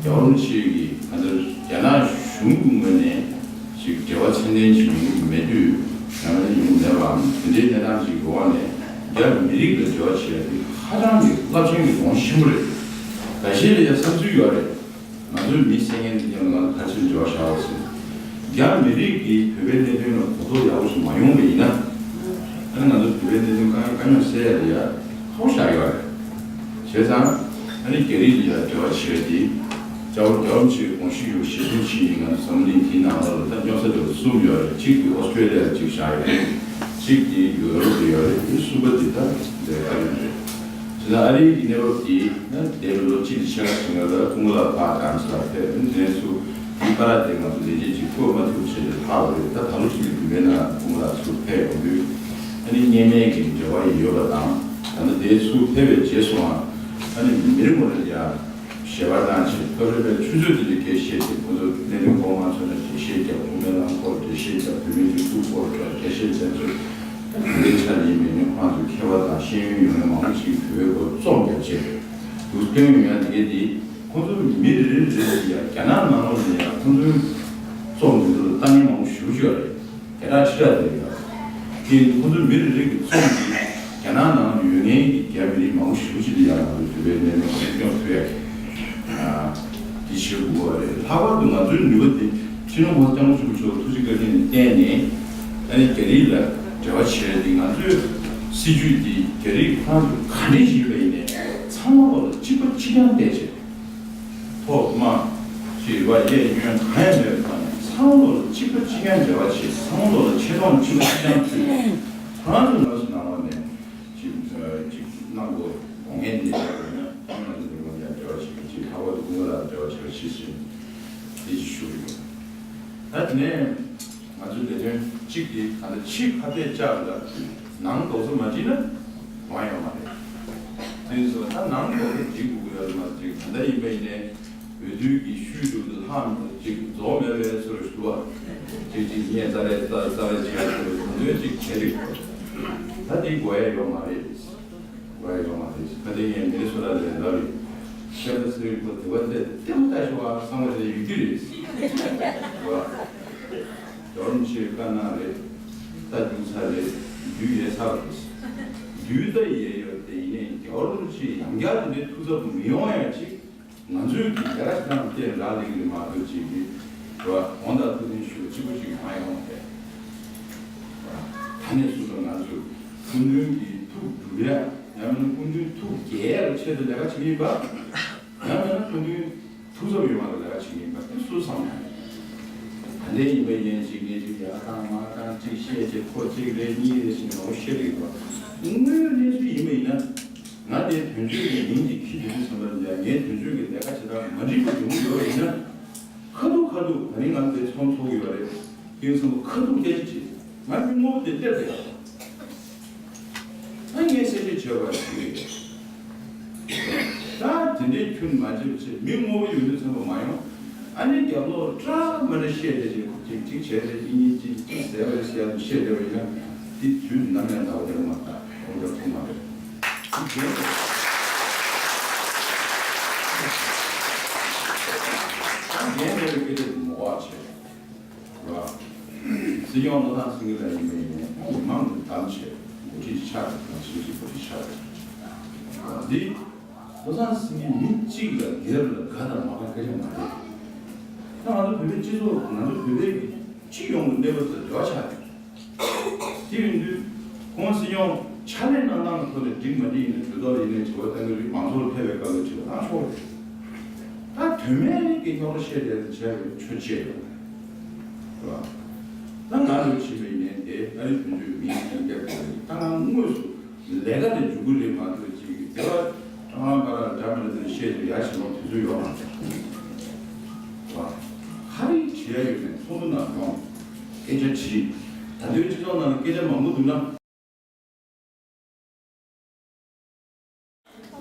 རྒྱལ་བ་རིན་པོ་ཆེ་གིས་ང་ཚོར་རྒྱ་ནག་གཞུང་གི་ངོས་ནས་ཅིག་འབྲེལ་བ་ཚད་ལྡན་ཅིག་ཡོང་གི་མེད་དུས། ཡང་ན་ཡོང་གི་མེད་པའམ་དེ་འདྲའི་གནས་སྟངས་ཅིག་ཡོད་པ་ནས་རྒྱ་མི་རིགས་ལ་འབྲེལ་བ་བྱེད་ཡ་དེ་ཧ་ཅང་གི་རླབས་ཆེན་གྱི་གོང་ཆེན་པོ་རེད། འགའ་ཤས་ལ་ཡང་བསམ་ཚུལ་ཡོད་རེད། ང་ཚོའི་མི་བསད་མཁན་དེ་ཚོ་ལ་ཕལ་ཆེར་འབྲེལ་བ་བཞག་པ་ཟེར། རྒྱ་མི་རིགས་ཀྱིས་བོད་པའི་གནད་དོན་ལ་གོ་རྟོགས་ཡག་པོ་ཞིག་མ་ཡོང་བ་ཡིན་ན། ཨ་ནི་ང་ཚོ་བོད་པའི་གནད་དོན་དཀའ་ངལ་དཀའ་རྙོག་སེལ་ཡ་དེ་ཡ་ཁག་པོ་ཆགས་ཡོད་རེད། བྱས་ཙང་ཨ་ནི་རྒྱ་རིགས་ལ་ཡ་འབྲེལ་བ་བྱེད་ཡ་དེ། རྒྱལ་བ་རྒྱལ་བ་རིན་པོ་ཆེའི་དགོངས་གཞི་ཡོད་གཞི་བཟུང་བྱས་ནས་ང་ཚོ་འཛམ་བུ་གླིང་འདིའི་ནང་ལོགས་ལ་ད་རྙོག་དྲ་འདྲ་བོ་གསུམ་ཡོད་རེད། གཅིག་དེ་ཨོ་སི་ཀྲེ་ལི་ཡ་ལ་གཅིག་བཞག་ཡོད་རེད། གཅིག་དེ་ཡུ་རོབ་ལ་ཡོད་རེད། དེ་གསུམ་པ་དེ་ད་འདིར་ཨ་རི་རེད། བྱས་ཙང་ཨ་རིའི་གི་གནས་བབ་དེ་ན་འདས་པའི་ལོ་གཅིག་དང་ཕྱེད་ཀ་ཞིག་ནང་ལ་ཀུན་ལ་པ་ཀྲང་སི་ལ་ཕེབས། དེ་ནས་ཚུར་དེའི་བར་དེ་ང་ཚོ་ལས་བྱེད་ཅིག་བསྐོ་མ་ཐུབ་བྱས་ཏེ་ལྷག་པ་རེད། ད་ད་ལོ་གཅིག་གི་བདུན་པའི་ནང་ཀུན་ལ་ཚུར་ཕེབས་ཡོང་དུས་ཨ་ནི་སྔོན་མའི་གི་འབྲེལ་བ་ཡོད་པ་དང་། ད་ལྟ་དེ་ཚུར་ཕེབས་པའི་རྗེས་སུའང་ཨ་ནི་མི་རེ་ངོ་རེ་ལ་ཡ་ཞལ་པར་གནང་བྱས། སྐབས་རེ་བའི་ཆུ་ཚོད་དེ་ལ་འགྲེལ་བཤད་དེ་ཁོ་ཚོ་གནད་དོན་གོ་མ་ཚོར་ན་འགྲེལ་བཤད་རྒྱབ། དབུ་མའི་ལམ་སྐོར་འགྲེལ་བཤད་རྒྱབ། བོད་མིའི་སྒྲིག་འཛུགས་སྐོར་འགྲེལ་བཤད་བྱས་ཚུལ། དེ་འདྲའི་ཆ་ལ་ཡིན་པའི་ནི་ཁོང་ཚོའི་མཁས་པ་དང་ཤེས་ཡོན་ཡོད་མཁན་མང་པོ་ཞིག་བོད་པའི་སྐོར་རྩོམ་རྒྱབ་བྱས་འདུག་སྟོན་ཡོང་ཡ་དེ་གས་དེ་ཁོང་ཚོ་མི་རེ་རེ་རེ་ཡ་རྒྱ་ནག་ནང་ལོགས་ནས་ཡ་ཁོང་ཚོའི་རྩོམ་དེ་ཚོ་ལ་ལྟ་མཁན་མང་པོ་ཞེ་པོ་ཅིག་ཡོད་རེད། སྐད་གྲགས་ཆེ་དྲགས་ལྡན་ཡོད། དེ་ཁོང་ཚོ་མི་རེ་རེ་གི་རྩོམ་འདི་རྒྱ་ནག་ནང་ཡོད་མཁན་གྱི་རྒྱ་མི་རིགས་མང་པོ་ཞེ་པོ་ཅིག་ལ་ཡང་ང་ཚོས་བོད་པའི་གནད་དོན་ཁ་སྐྱོང་ཐུབ་ཡ་གི་འདི་བྱེད་དགོས་པ་རེད། ལྷག་པར་དུ་ང་ཚོའི་ནུས་པ་འདི་སྤྱི་ནོར་༸གོང་ས་༸སྐྱབས་མགོན་ཆེན་པོ་མཆོག་ཐུགས་རྗེ་བཀའ་དྲིན་ལ་བརྟེན་ནས་ཨ་ནི་རྒྱ་རིགས་ལ་འབྲེལ་བ་བྱེད་ཡ་འདི། ང་ཚོའི་སྲིད་ཇུས་འདི་རྒྱ་རིགས་ཁོ་རང་ཚོ་ག་འདྲས་ཞིག་ཡིན་པ་ཡིན་ནའི་ཚང་མ་བར་ལ་གཅིག་པ་གཅིག་རྐྱང་བལྟས་བྱས། ཐོག་མ་ཅེས་པ་གཡས་གཡོན་གང་ཡང་མེད་པའི་ཐོག་ནས་ཚང་མ་ལོ་ལ་གཅིག་པ་གཅིག་རྐྱང་འབྲེལ་བ་བྱེད། ཚང་མ་ལོ་ལ་ཆེ་མཐོང་གཅིག་པ་གཅིག་རྐྱང་ཕུལ། ཁོ་རང་ཚོ་ནང་སུ་ནང་བ་ནས་ཅིག་ཅིག་གནང་དགོས་དགོས་ངེས་ནས་ཡོད་ན་ཁོང་རང་ཚོ་ནང་བ་ཡང་འབྲེལ་བ་བྱེད་ཀྱི་ཅིག་ལྷག་པར་དུ་ཀུན་དགའ་ལགས་འབྲེལ་བ་བྱེད་པ་ཤེས་བཞིན་དེ་ཅིག་ཞུ་གི་ཡོད། ད་དེ་ནས་ང་ཚོའི་ལས་དོན་གཅིག་དེ་ད་ལྟ་ཕྱི་ཁ་གཏད་བཅག་ལ་ནང་རྡོག་རྩ་མ་བསྒྲིལ་ན་དབང་ཡོད་མ་རེད། དེ་ཡིན་ཙང་ད་ནང་རྡོག་རྩ་སྒྲིལ་དགོས་ཀྱི་ཡོད་ལ་མ་ཟད་ད་ལྟ་ཡིན་པ་ཡིན་ནའི་འོས་བསྡུ་གི་ཤུལ་དུ་ལྷག་ཅིག་རྫོགས་མེད་པའི་ཚུལ་ཞུ་བ་ཅིག་ཅིག་ངས་རྩ་ལས་རྩ་རྩ་ལས་བྱས་ཡོད་དོན་ཅིག་བྱས་རིགས་ད་དེ་དགོས་ཡ་ཡོད་མ་རེད། དགོས་ཡ་ཡོད་མ་རེད། ཁ་དེ་ངས་མི་རེ་སོ་ལ་ལས་ལབ་རེད། ཤེས་ད་ཚེ་རིང་པོ་དེ་བ་དེ་ལྟད་མོ་ལྟ་ཞོག་ཨ་བསམ་བ་དེ་ཡོད་རྒྱུ་རེད། རྒྱལ་བ་རིན་པོ་ཆེའི་བཀའ་གནང་རེད། རྟ་རྒྱུག་ཚར་རེད། དུས་ཡལ་ཚར་བ་རེད། དུས་ད་ཡལ་ཡོད་དེ་ཡིན་ནའི་རྒྱལ་བ་རིན་པོ་ཆེ་ཡང་བསྐྱར་དེ་འདྲའི་ཐུགས་འཚབ་མི་ཡོང་ཡ་ཅིག་ང་ཚོའི་གི་ལས་ཀ་ཞིག་དང་བལྟས་རག་ལས་ཀྱི་མ་གཏོགས་ཅིག་གི་རེད་བ། འོང་དང་ཐུགས་རྗེ་ཆེ་ཞུ་གཅིག་པུ་ཅིག་མ་ཡོང་བས། ད་ནས་བཟུང་ལ་ང་ཚོས་སྐུ་མདུན་གྱི་ཐུགས་སྒྲུབ་ཡ་ཡང་མིན་ན་སྐུ་མདུན་ཐུགས་དགྱེས་ཡ་གི་ཆེད་དུ་ལས་ཀ་བྱེད་ཀྱི་ཡིན་པ། ཡང་མིན་ན་སྐུ་མདུན་ཐུགས་འཚབ་ཡོད་མ་གི་ལས་ཀ་བྱེད་ཀྱི་ཡིན་པ་དེ་སུ་བསམ་ན། ད་ལྟའི་ཡིན་པ་ཡིན་ཅིག་ངས་ཅིག་ཡར་བཏང་མར་བཏང་ཅིག་བཤད་ཅིག་ཁོ་གཅིག་རེད་གཉིས་རེད་ཟེར་ནས་འོ་བཤད་ཀྱི་ཡོད་པ། དངོས་ཡོད་གནས་ཚུལ་ཡིན་པ་ཡིན་ན། ང་དེ་དོན་གཅོད་ཀྱི་མིང་གཅིག་ཁྱི་དེ་དུས་ཙམ་པ་ལ་ངས་དོན་གཅོད་ཀྱི་ལས་ཀ་བྱེད་སྟངས་མ་འགྲིག་པ་ཡོང་གི་ཡོད་པ་ཡིན་ན། ཁ་ཐུག་ཁ་ཐུག་ད་རིང་ང་ཚོ་དེ་ཚོང་ཚོགས་ཀྱི་ཡོད་རེད། དེ་ཡིན་ཙམ་པ་ཁ་ཐུག་སྐད་ཆ་དྲིས། ང་མི་ངོ་བོ་དེ་སླེབས་རེད། ཨ་ངས་གསལ་བཤད་བྱས་པ་ཞིག་རེད། ད་དེ་འདྲའི་ཁྱོན་མ་བྱེད་བྱེད་མི་ངོ་བོ་ཡོད་དུས་ཙམ་པ་མ་ཡོང་། ཨ་ནི་རྒྱབ་ལོག་ཀྲག་མ་འདྲ་བཤད་རེད་ཅེས་ཅིག་ཅིག་བྱས་རེད་ཨི་ཉིན་ཅིག་ཅིག་ཟེར་བ་རེད་ཟེར་ཡ་བཤད་བསྡད་པ་ཡིན་ན་དེ་དུས་ནམ་ཡང་འདའ་བ་རེད་མ་ད་འོ་ད་ཐུག་མ་རེད། དེ་རྒན་རེད། ད་རྒན་རེད་པའི་སྐད་ཆ་དེ་མོ་བ་བྱས། ར། སྲིད་སྐྱོང་བློ་བཟང་སེང་གེ་ལགས་ཡིན་པ་ཡིན་ནའི་མི་མང་གི་གདམ་བྱས་འགོ་ཁྲིད་ཆགས་དང་ཞིབ་ཀྱི་འགོ་ཁྲིད་ཆགས་རེད། འདི་བློ་བཟང་སེང་གེ་མི་གཅིག་ལ་སྒེར་ལ་དགའ་དང་མ་དགའ་སྐད་ཆ་མ་རེད། ད་ང་ཚོ་བོད་པའི་སྤྱི་ཚོགས་ང་ཚོ་བོད་པའི་སྤྱི་ཡོངས་ཀྱི་གནས་བབ་དང་འབྲེལ་བ་ཆགས་རེད། དེ་ཡིན་དུས་ཁོང་སྲིད་སྐྱོང་ཕྱག་ལས་གནང་སྟངས་ཐོག་ནས་འགྲིག་མ་འགྲིག་ཡིན་ན་གྲོས་ཚོགས་ལ་ཡིན་ནའི་དྲི་བ་བཏང་གི་རེད། མང་ཚོགས་ལ་ཕེབས་པའི་སྐབས་ལ་དྲི་བ་བཏང་ཆོག་རེད། ད་དོན་མེད་ཀྱི་རྙོག་དྲ་བཤད་བསྡད་དེ་བྱས་པའི་ཆོས་བྱས་ཡོད་རེད། ད་ང་ལོས་བྱེད་པའི་ནས་དེ་ཨ་རི་དོན་གཅོད་མིང་ཅིག་བརྒྱབ་དགོས་རེད། ད་ང་དངོས་སུ་ལས་ཀ་ལས་འཇུག་གི་རེད་མ་གཏོགས་ཅིག་གི་དེ་བ་ཀྲང་ཧང་པ་ར་འདྲ་མི་འདྲ་དེ་བཤད་དུ་ཡ་ཞེ་མོ་དུས་ཚོད་ཡོད་མ་རེད། ཧ་རི་བྱེད་ཡ་ཡོད་མེད་ཚོགས་འདུ་ནང་ཡོང་སྐད་ཆ་དྲིས། ད་དུང་སྤྱི་ཚོགས་ནང་ལ་སྐད་ཆ་མང་པོ་འདུག་ན།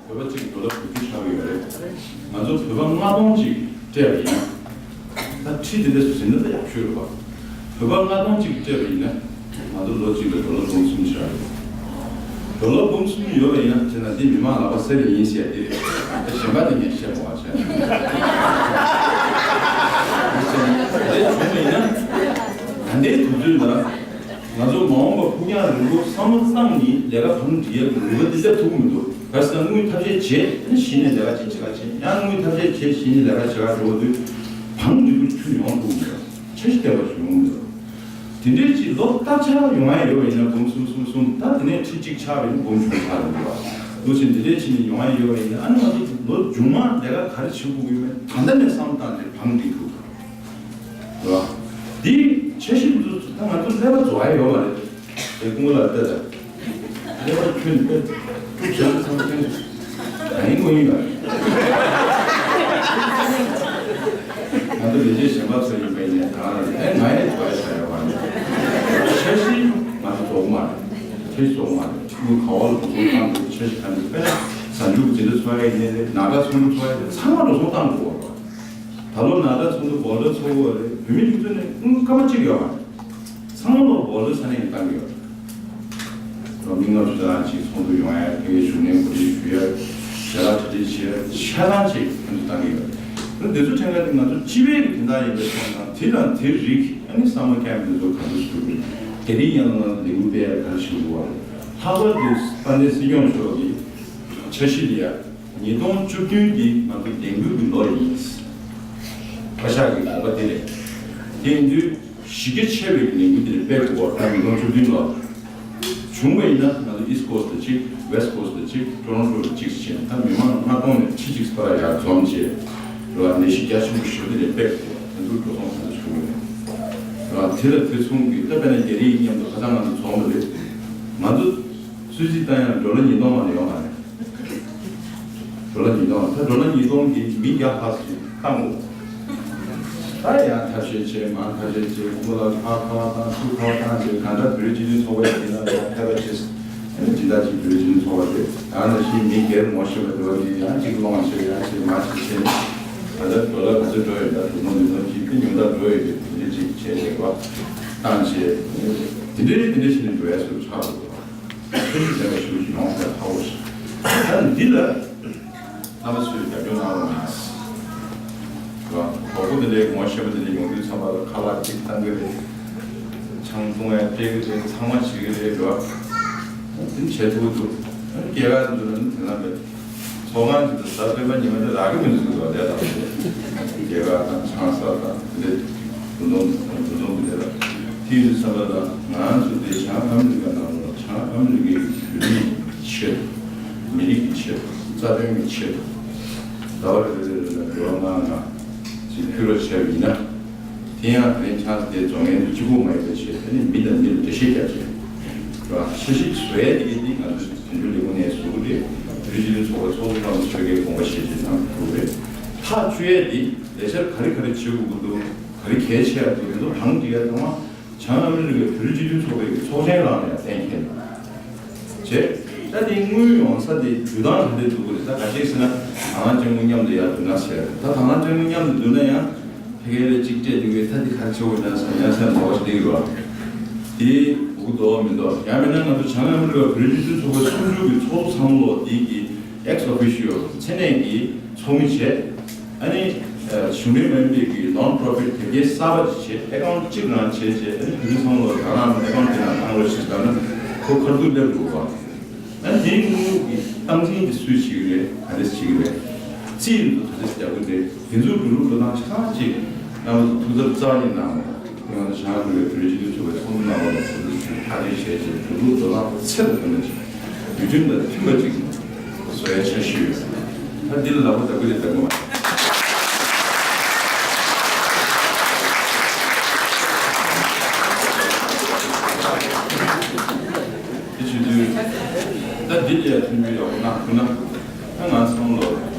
བོད་པ་གཅིག་ཌོ་ལར་དགུ་བཅུ་ཆགས་ཀྱི་ཡོད་རེད། ང་ཚོ་བོད་པ་ལྔ་སྟོང་གཅིག་སྤྲད་པ་ཡིན་ན། ད་ཁྲི་དེ་འདྲ་ཟིན་ན་ད་ཡག་ཤོས་རེད་པ། བོད་པ་ལྔ་སྟོང་གཅིག་སྤྲད་པ་ཡིན་ན། ང་ཚོ་ལོ་གཅིག་ལ་ཌོ་ལར་འབུམ་གསུམ་ཆགས་རེད། ཌོ་ལར་འབུམ་གསུམ་ཡོད་པ་ཡིན་ན་བྱས་ན་འདི་མི་མང་ལག་པ་སེ་རེ་ཡིན་ཟེར་ཡ་དེ་རེད། ད་གཞན་པ་དེ་ངས་བཤད་མ་བྱས། དེ་བྱུང་བ་ཡིན་ན། ད་ལྟའི་དུས་ཚོད་ལ། ང་ཚོ་མ་འོངས་པ་ཕུགས་རྒྱང་རིང་པོ་བསམ་བློ་བཏང་ནས་ལས་ཀ་གང་བསྒྲིག་ཡག་གི་ནུས་པ་འདི་འདྲ་ཐུབ་ཀྱི་མི་འདུག་ག་ཟེར་ན་དངུལ་ཐབས་ཤེས་བྱས་ནས་གཞི་ནས་ལས་ཀ་ཅིག་བྱེད་ཀ་བྱེད། ཡང་དངུལ་ཐབས་ཤེས་བྱས་གཞི་ནས་ལས་ཀ་བྱེད་ཀ་འགྲོ་བ་དུས་བང་འགྲིག་པོ་ཁྱོན་ཡོང་ཐུབ་ཀྱི་མི་འདུག་འཆར་གཞི་ལྡན་པ་ཞིག་ཡོང་གི་མི་འདུག་དེ་འདྲའི་ཅིག་ལོ་ལྟར་ཆགས་ཡོང་ཡ་ཡོད་པ་ཡིན་ན་འབུམ་གསུམ་གསུམ་གསུམ། ད་དེ་ནས་ཁྲི་གཅིག་ཆགས་པ་ཡིན་ན་འབུམ་གཞུང་ཆགས་རེད་འདུག་བ། འདུག་ཕྱིན་འདི་འདྲའི་ཕྱིན་ནས་ཡོང་ཡ་ཡོད་པ་ཡིན་ན་ཨ་ནི་ང་ཚོ་ལོ་མཇུག་མ་ལས་ཀ་ག་རེ་བྱེད་དགོས་ཀྱི་ཡོད་མེད་ད་ལྟ་ནས་བསམ་བཏང་སྟེ་བང་འགྲིག་ཐུབ། རེད་བ། འདི་འཆར་གཞི་འདི་ཚོ་ད་ང་ཚོ་ཀླད་པ་རྫོགས་ཡ་ཡོད་མ་རེད། དེ་ཀུན་ལ་ལྟ་ད། ཀླད་པ་ཁྱོན་ནས་ཀླད་ཀྲུག་བྱས་ཚང་ཁྱོན་ནས་ད་ཡིན་དགོས་ཡིན་ལ། ང་ཚོ་ལས་བྱེད་གཞན་པ་ཚོ་ཡིན་པའི་ནས་ད་ཨེ་ང་ཡང་རྫོགས་ཡ་ཆགས་ཡོད་མ་རེད། འཆར་གཞི་ང་ཚོ་རྫོགས་མ་རེད། འཆར་གཞི་རྫོགས་མ་རེད། དངུལ་ག་བ་ལ་འགྲོ་སོང་བཏང་དགོས། འཆར་གཞི་ག་ནས་དཔེར་ན་གཟའ་མཇུག་འཛིན་གྲྭ་ཚོགས་ཡ་ཡིན་ནའི་རེད། ནག་ཁྲ་ཚོགས་འདུ་ཚོགས་ཡ་ཡིན་ནའི་ཚང་མ་འགྲོ་སོང་བཏང་དགོས་པ། ད་ལོ་ནག་ཁྲ་ཚོགས་འདུ་བོད་ལ་ཚོགས་དགོས་རེད། བོད་མི་སྒྲིག་འཛུགས་ནས་དངུལ་སྐར་མ་གཅིག་ཡོད་མ་རེད། ཚང་མ་ལོ་བོད་ལ་ས་གནས་ནས་བཏང་གི་ཡོད་རེད། ལོ་མི་ལྔ་བཅུ་ཙམ་ཅིག་ཚོགས་འདུ་ཡོང་ཡ་དེ་གའི་བཞུགས་གནས་གོ་སྒྲིག་ཞུ་ཡ་ཞལ་ལག་གྲ་སྒྲིག་བྱེད་ཡ་ཆ་ཚང་ཅིག་ཁོང་ཚོ་བཏང་གི་ཡོད་རེད། ད་དེ་ཚོ་ཕྲན་ཁ་དེ་ང་ཚོ་སྤྱི་པའི་གི་དོན་དག་ཡིན་པའི་ཐོག་ནས་དེ་དང་དེ་རིགས་ཨ་ནི་སམ་མར་ཁེམ་དེ་ཚོ་ག་ཚོད་ཞུ་དགོས། དེ་རིང་ཡང་ང་ལས་འགུལ་སྤེལ་ཡ་ག་རེ་ཞུ་དགོས་པ་རེད། ལྷག་པར་དུ་དཔལ་ལྡན་སྲིད་སྐྱོང་མཆོག་གི་འཆར་གཞི་དེ་ཡ། ཉིས་སྟོང་བཅུ་བདུན་འདི་ང་ཚོ་ལས་འགུལ་གྱི་ལོ་ཡིན། བཀའ་ཤག་གི་དགོངས་པ་དེ་རེད། དེ་ཡིན་དུས་གཞི་རྒྱ་ཆེ་བའི་ལས་འགུལ་དེ་རེད། དཔེ་གོ་བ་ད་ཉིས་སྟོང་བཅུ་བདུན་ལོ། བྱུང་བ་ཡིན་ན་ང་ཚོ་ཨིསི་ཊི་ཀོ་སི་ཊི་ལ་གཅིག་ཝེསི་ཊི་ཀོ་སི་ཊི་ལ་གཅིག་ཊོ་རོན་ཊོ་ལ་གཅིག་བྱས་ད་མི་མང་ལྔ་སྟོང་ནས་ཁྲི་གཅིག་ཙམ་ཡར་འཛོམས་བྱས། རེད་བ། ནད་གཞི་རྒྱ་ཆེན་པོ་ཞིག་དེ་ནས་སྤེལ་དགོས་པ་དེ་ཚོ་འགྲོ་སོང་ག་ཚོད་བྱུང་ཡོད་རེད་བ། དེ་ལ་དེ་མཚུངས་ཀྱི་ད་དཔེར་ན་རྒྱ་རིགས་མཉམ་དུ་ཁ་སང་ང་ཚོ་འཛོམས་པ་རེད། ང་ཚོ་སུད་སི་བཏང་ཡང་ཌོ་ལར་ཉིས་སྟོང་མ་ནས་ཡོང་མ་རེད། ཌོ་ལར་ཉིས་སྟོང་། ད་ཌོ་ལར་ཉིས་སྟོང་གི་མི་བརྒྱ་ལྷག་ཞིག་བཏང་འོང་། ད་ཡང་ཐབས་ཤེས་བྱས་མང་ཐབས་ཤེས་བྱས་ཁོ་ལ་ཁ་ཁ་བཏང་ཚུར་ཁ་བཏང་བྱས་གང་འདྲ་བོད་རིགས་སྤྱི་མཐུན་ཚོགས་པ་ཡིན་ན་ཡང་ཕལ་པ་ཆེ་ཨ་ནི་སྦྱིན་བདག་ཅིག་བོད་རིགས་སྤྱི་མཐུན་ཚོགས་པ་རེད། ཡང་ན་ཤིང་མི་སྒེར་ངོ་ཤེས་པ་འདྲ་བ་ཅིག་ཡང་ཅིག་སློང་བྱས་ཡང་ཅིག་མ་ཅིག་བྱས་ནས་ད་ལྟ་ཌོ་ལར་ག་ཚོད་འགྲོ་ཡོད་ད་དུ་ནོར་མི་ནོར་ཅིག་དེ་ཉུང་མཐར་འགྲོ་ཡོད་དེ་དེ་འདྲ་ཅིག་བྱས་བྱས་པ་བཏང་བྱས་དེ་འདྲའི་དེ་འདྲ་བྱས་ནས་འགྲོ་ཡ་སུ་ཆགས་འདུག་ཚོད་ཀྱི་ལྡན་པ་ཞིག་ཅིག་ཡོང་ས་ཁག་པོ་ཞིག་ད་འདི་ལ་རྣམ་པ་ཚོས་རྒྱབ་སྐྱོར་གནང་རོགས་གནང་། རོགས་པ་དེ་འདྲའི་ངོ་ཤེས་པ་དེ་འདྲ་ཡོང་དུས་ཚང་མ་ལ་ཁ་ལག་ཅིག་བཏང་གི་རེད། ཆང་འཐུང་ཡ་སྤྲད་ཀྱི་རེད། ཚང་མ་བྱེད་ཀྱི་རེད་རོགས། དེ་བྱེད་ཐུབ་ཀྱི་འདུག་སྐྱེས་སྐར་འདུག་ན་དེ་ན་རེད། ཚོགས་ཁང་གི་གཟའ་སྤེན་པ་ཉི་མ་དེ་རག་གི་མི་འདུག་ལ་ལས་དང་དེ་རྒྱལ་ཁ་དང་ཆང་ས་དང་དེ་འདྲ་འདུ་འཛོམས་དང་འདུ་འཛོམས་དེ་ལ་དེ་ཡིན་དུས་ཙམ་པ་ལ་ང་ཚོ་དེ་བྱང་ཨ་མི་རི་ཀ་ནང་ལ་བྱང་ཨ་མི་རི་ཀའི་བོད་རིགས་ཆེད་དུ་མི་རིགས་ཀྱི་ཆེད་དུ་རྩ་དོན་གྱི་ཆེད་དུ་ཟླ་བ་རེ་རེ་རེ་ལ་འགྱུར་བ་གནང་ན་ཅིག་ཕུལ་རོགས་བྱས་པ་ཡིན་ན། དེ་ཡང་དེ་རིང་ཆང་ས་དེ་རྫོང་ངན་དུ་གཅིག་པུ་མ་ཡིན་པ་བྱས་དེ་ནི་མི་དང་མི་ལ་འགྲེལ་བཤད་རྒྱབ་བྱས་ར་འཆར་གཞི་བཟོ་ཡ་དེ་གའི་དེ་ང་ཚོས་དོན་འཁྱོལ་ལས་ཁུངས་ནས་བཟོ་གི་རེད། བོད་རིགས་སྤྱི་མཐུན་ཚོགས་པ་ཚོགས་གཙོ་རྣམ་པ་ཚོས་ཀྱི་དགོངས་པ་བཞེས་བྱས་གནང་ཐུབ་རེད། ཐག་གཅོད་ཡ་དེ་ལས་འཆར་ག་རེ་ག་རེ་བྱེད་དགོས་ཀྱི་འདུག་ག་རེ་གལ་ཆེ་ཡ་འདུག་དེ་ཚོ་གང་བྱེད་ཡ་ཚང་མ་བྱང་ཨ་མི་རི་ཀའི་བོད་རིགས་སྤྱི་མཐུན་ཚོགས་པའི་ཚོགས་ཆེན་རང་ལ་ཡང་གཏན་འཁེལ་བྱས། ད་དེ་དངུལ་ཡོང་ས་དེ་འཇུ་སྟངས་ག་འདྲ་འདུག་གི་རེད། ད་ག་ཅིག་ཟེར་ན་དང་བླངས་ཅན་དངུལ་མཉམ་དུ་ཡར་བསྡུ་ན་ཟེར། ད་དང་བླངས་ཅན་དངུལ་མཉམ་དུ་བསྡུ་ན་ཡང་ཕ་གིར་ལས་གཅིག་སྤྲད་འདུག་གས། ད་དེ་ག་ཆེ་བོ་ཡིན་ན་ཟེར་ཡང་སེམས་མ་བ་ཞིག་འདུག་གི་རེད་བ། དེ་འུ་དོ་མི་འདུག་ཡང་མིན་ན་ང་ཚོ་བྱང་ཨ་མི་རི་ཀ་བོད་རིགས་སྤྱི་མཐུན་ཚོགས་པའི་ཚོགས་འདུ་གི་ཚོགས་གཙོ་ཚང་མ་ལོ་དེ་གི་ex officio་མཚན་གནས་ཀྱི་ཚོགས་མི་བྱས། ཨ་ནི་གཞུང་འབྲེལ་མ་ཡིན་པའི་གི་non profit་དེབ་སྐྱེལ་གསར་པ་ཅིག་བྱས། account་གཅིག་རང་བྱས་བྱས། ཨ་ནི་བོད་མི་ཚང་མ་ལ་རང་རང་account་དེ་ནང་བཏང་རོགས་ཞེས་ལབ་ན་ཁོ་ཁ་ཐུག་སླེབས་འགྲོ་བ། ཨ་ནི་དེའི་དངུལ་གྱི་སྟངས་འཛིན་དེ་སུས་བྱེད་ཀྱི་རེད། ག་རེ་བྱེད་ཀྱི་རེད། རྩིས་ཡོད་དུ་ག་རེ་རྒྱག་གི་རེད། དེ་ཚོའི་འགྲོ་ལུགས་འགྲོ་སྟངས་ཆ་ཚང་ཅིག་རྣམ་པ་ཚོ་ཐུགས་འཚབ་རྩ་བ་ཉིད་གནང་རོགས། ང་ཚོ་བྱང་ཨ་མི་རི་ཀའི་བོད་རིགས་སྤྱི་མཐུན་ཚོགས་པའི་ཚོགས་འདུ་ནང་ལ་ཚོགས་འདུ་ཞུས་ཐག་གཅོད་བྱས་རྗེས་འགྲོ་ལུགས་འགྲོ་སྟངས་ཚད་དང་ལྡན་པ་ཅིག་དུས་རྒྱུན་དང་མཐུན་པ་ཅིག་བཟོ་ཡ་འཆར་གཞི་ཡོད། ད་འདི་ལ་ལབ་པ་ལྟ་བུ་རེད་ལབ་གི་མ་རེད། དེ་བྱེད་དུས་ད་འདི་ལ་ཡ་མཐུན་འགྱུར་ཡག་པོ་གནང་ཐུབ་ན། ད་ང་ཚང་ལ་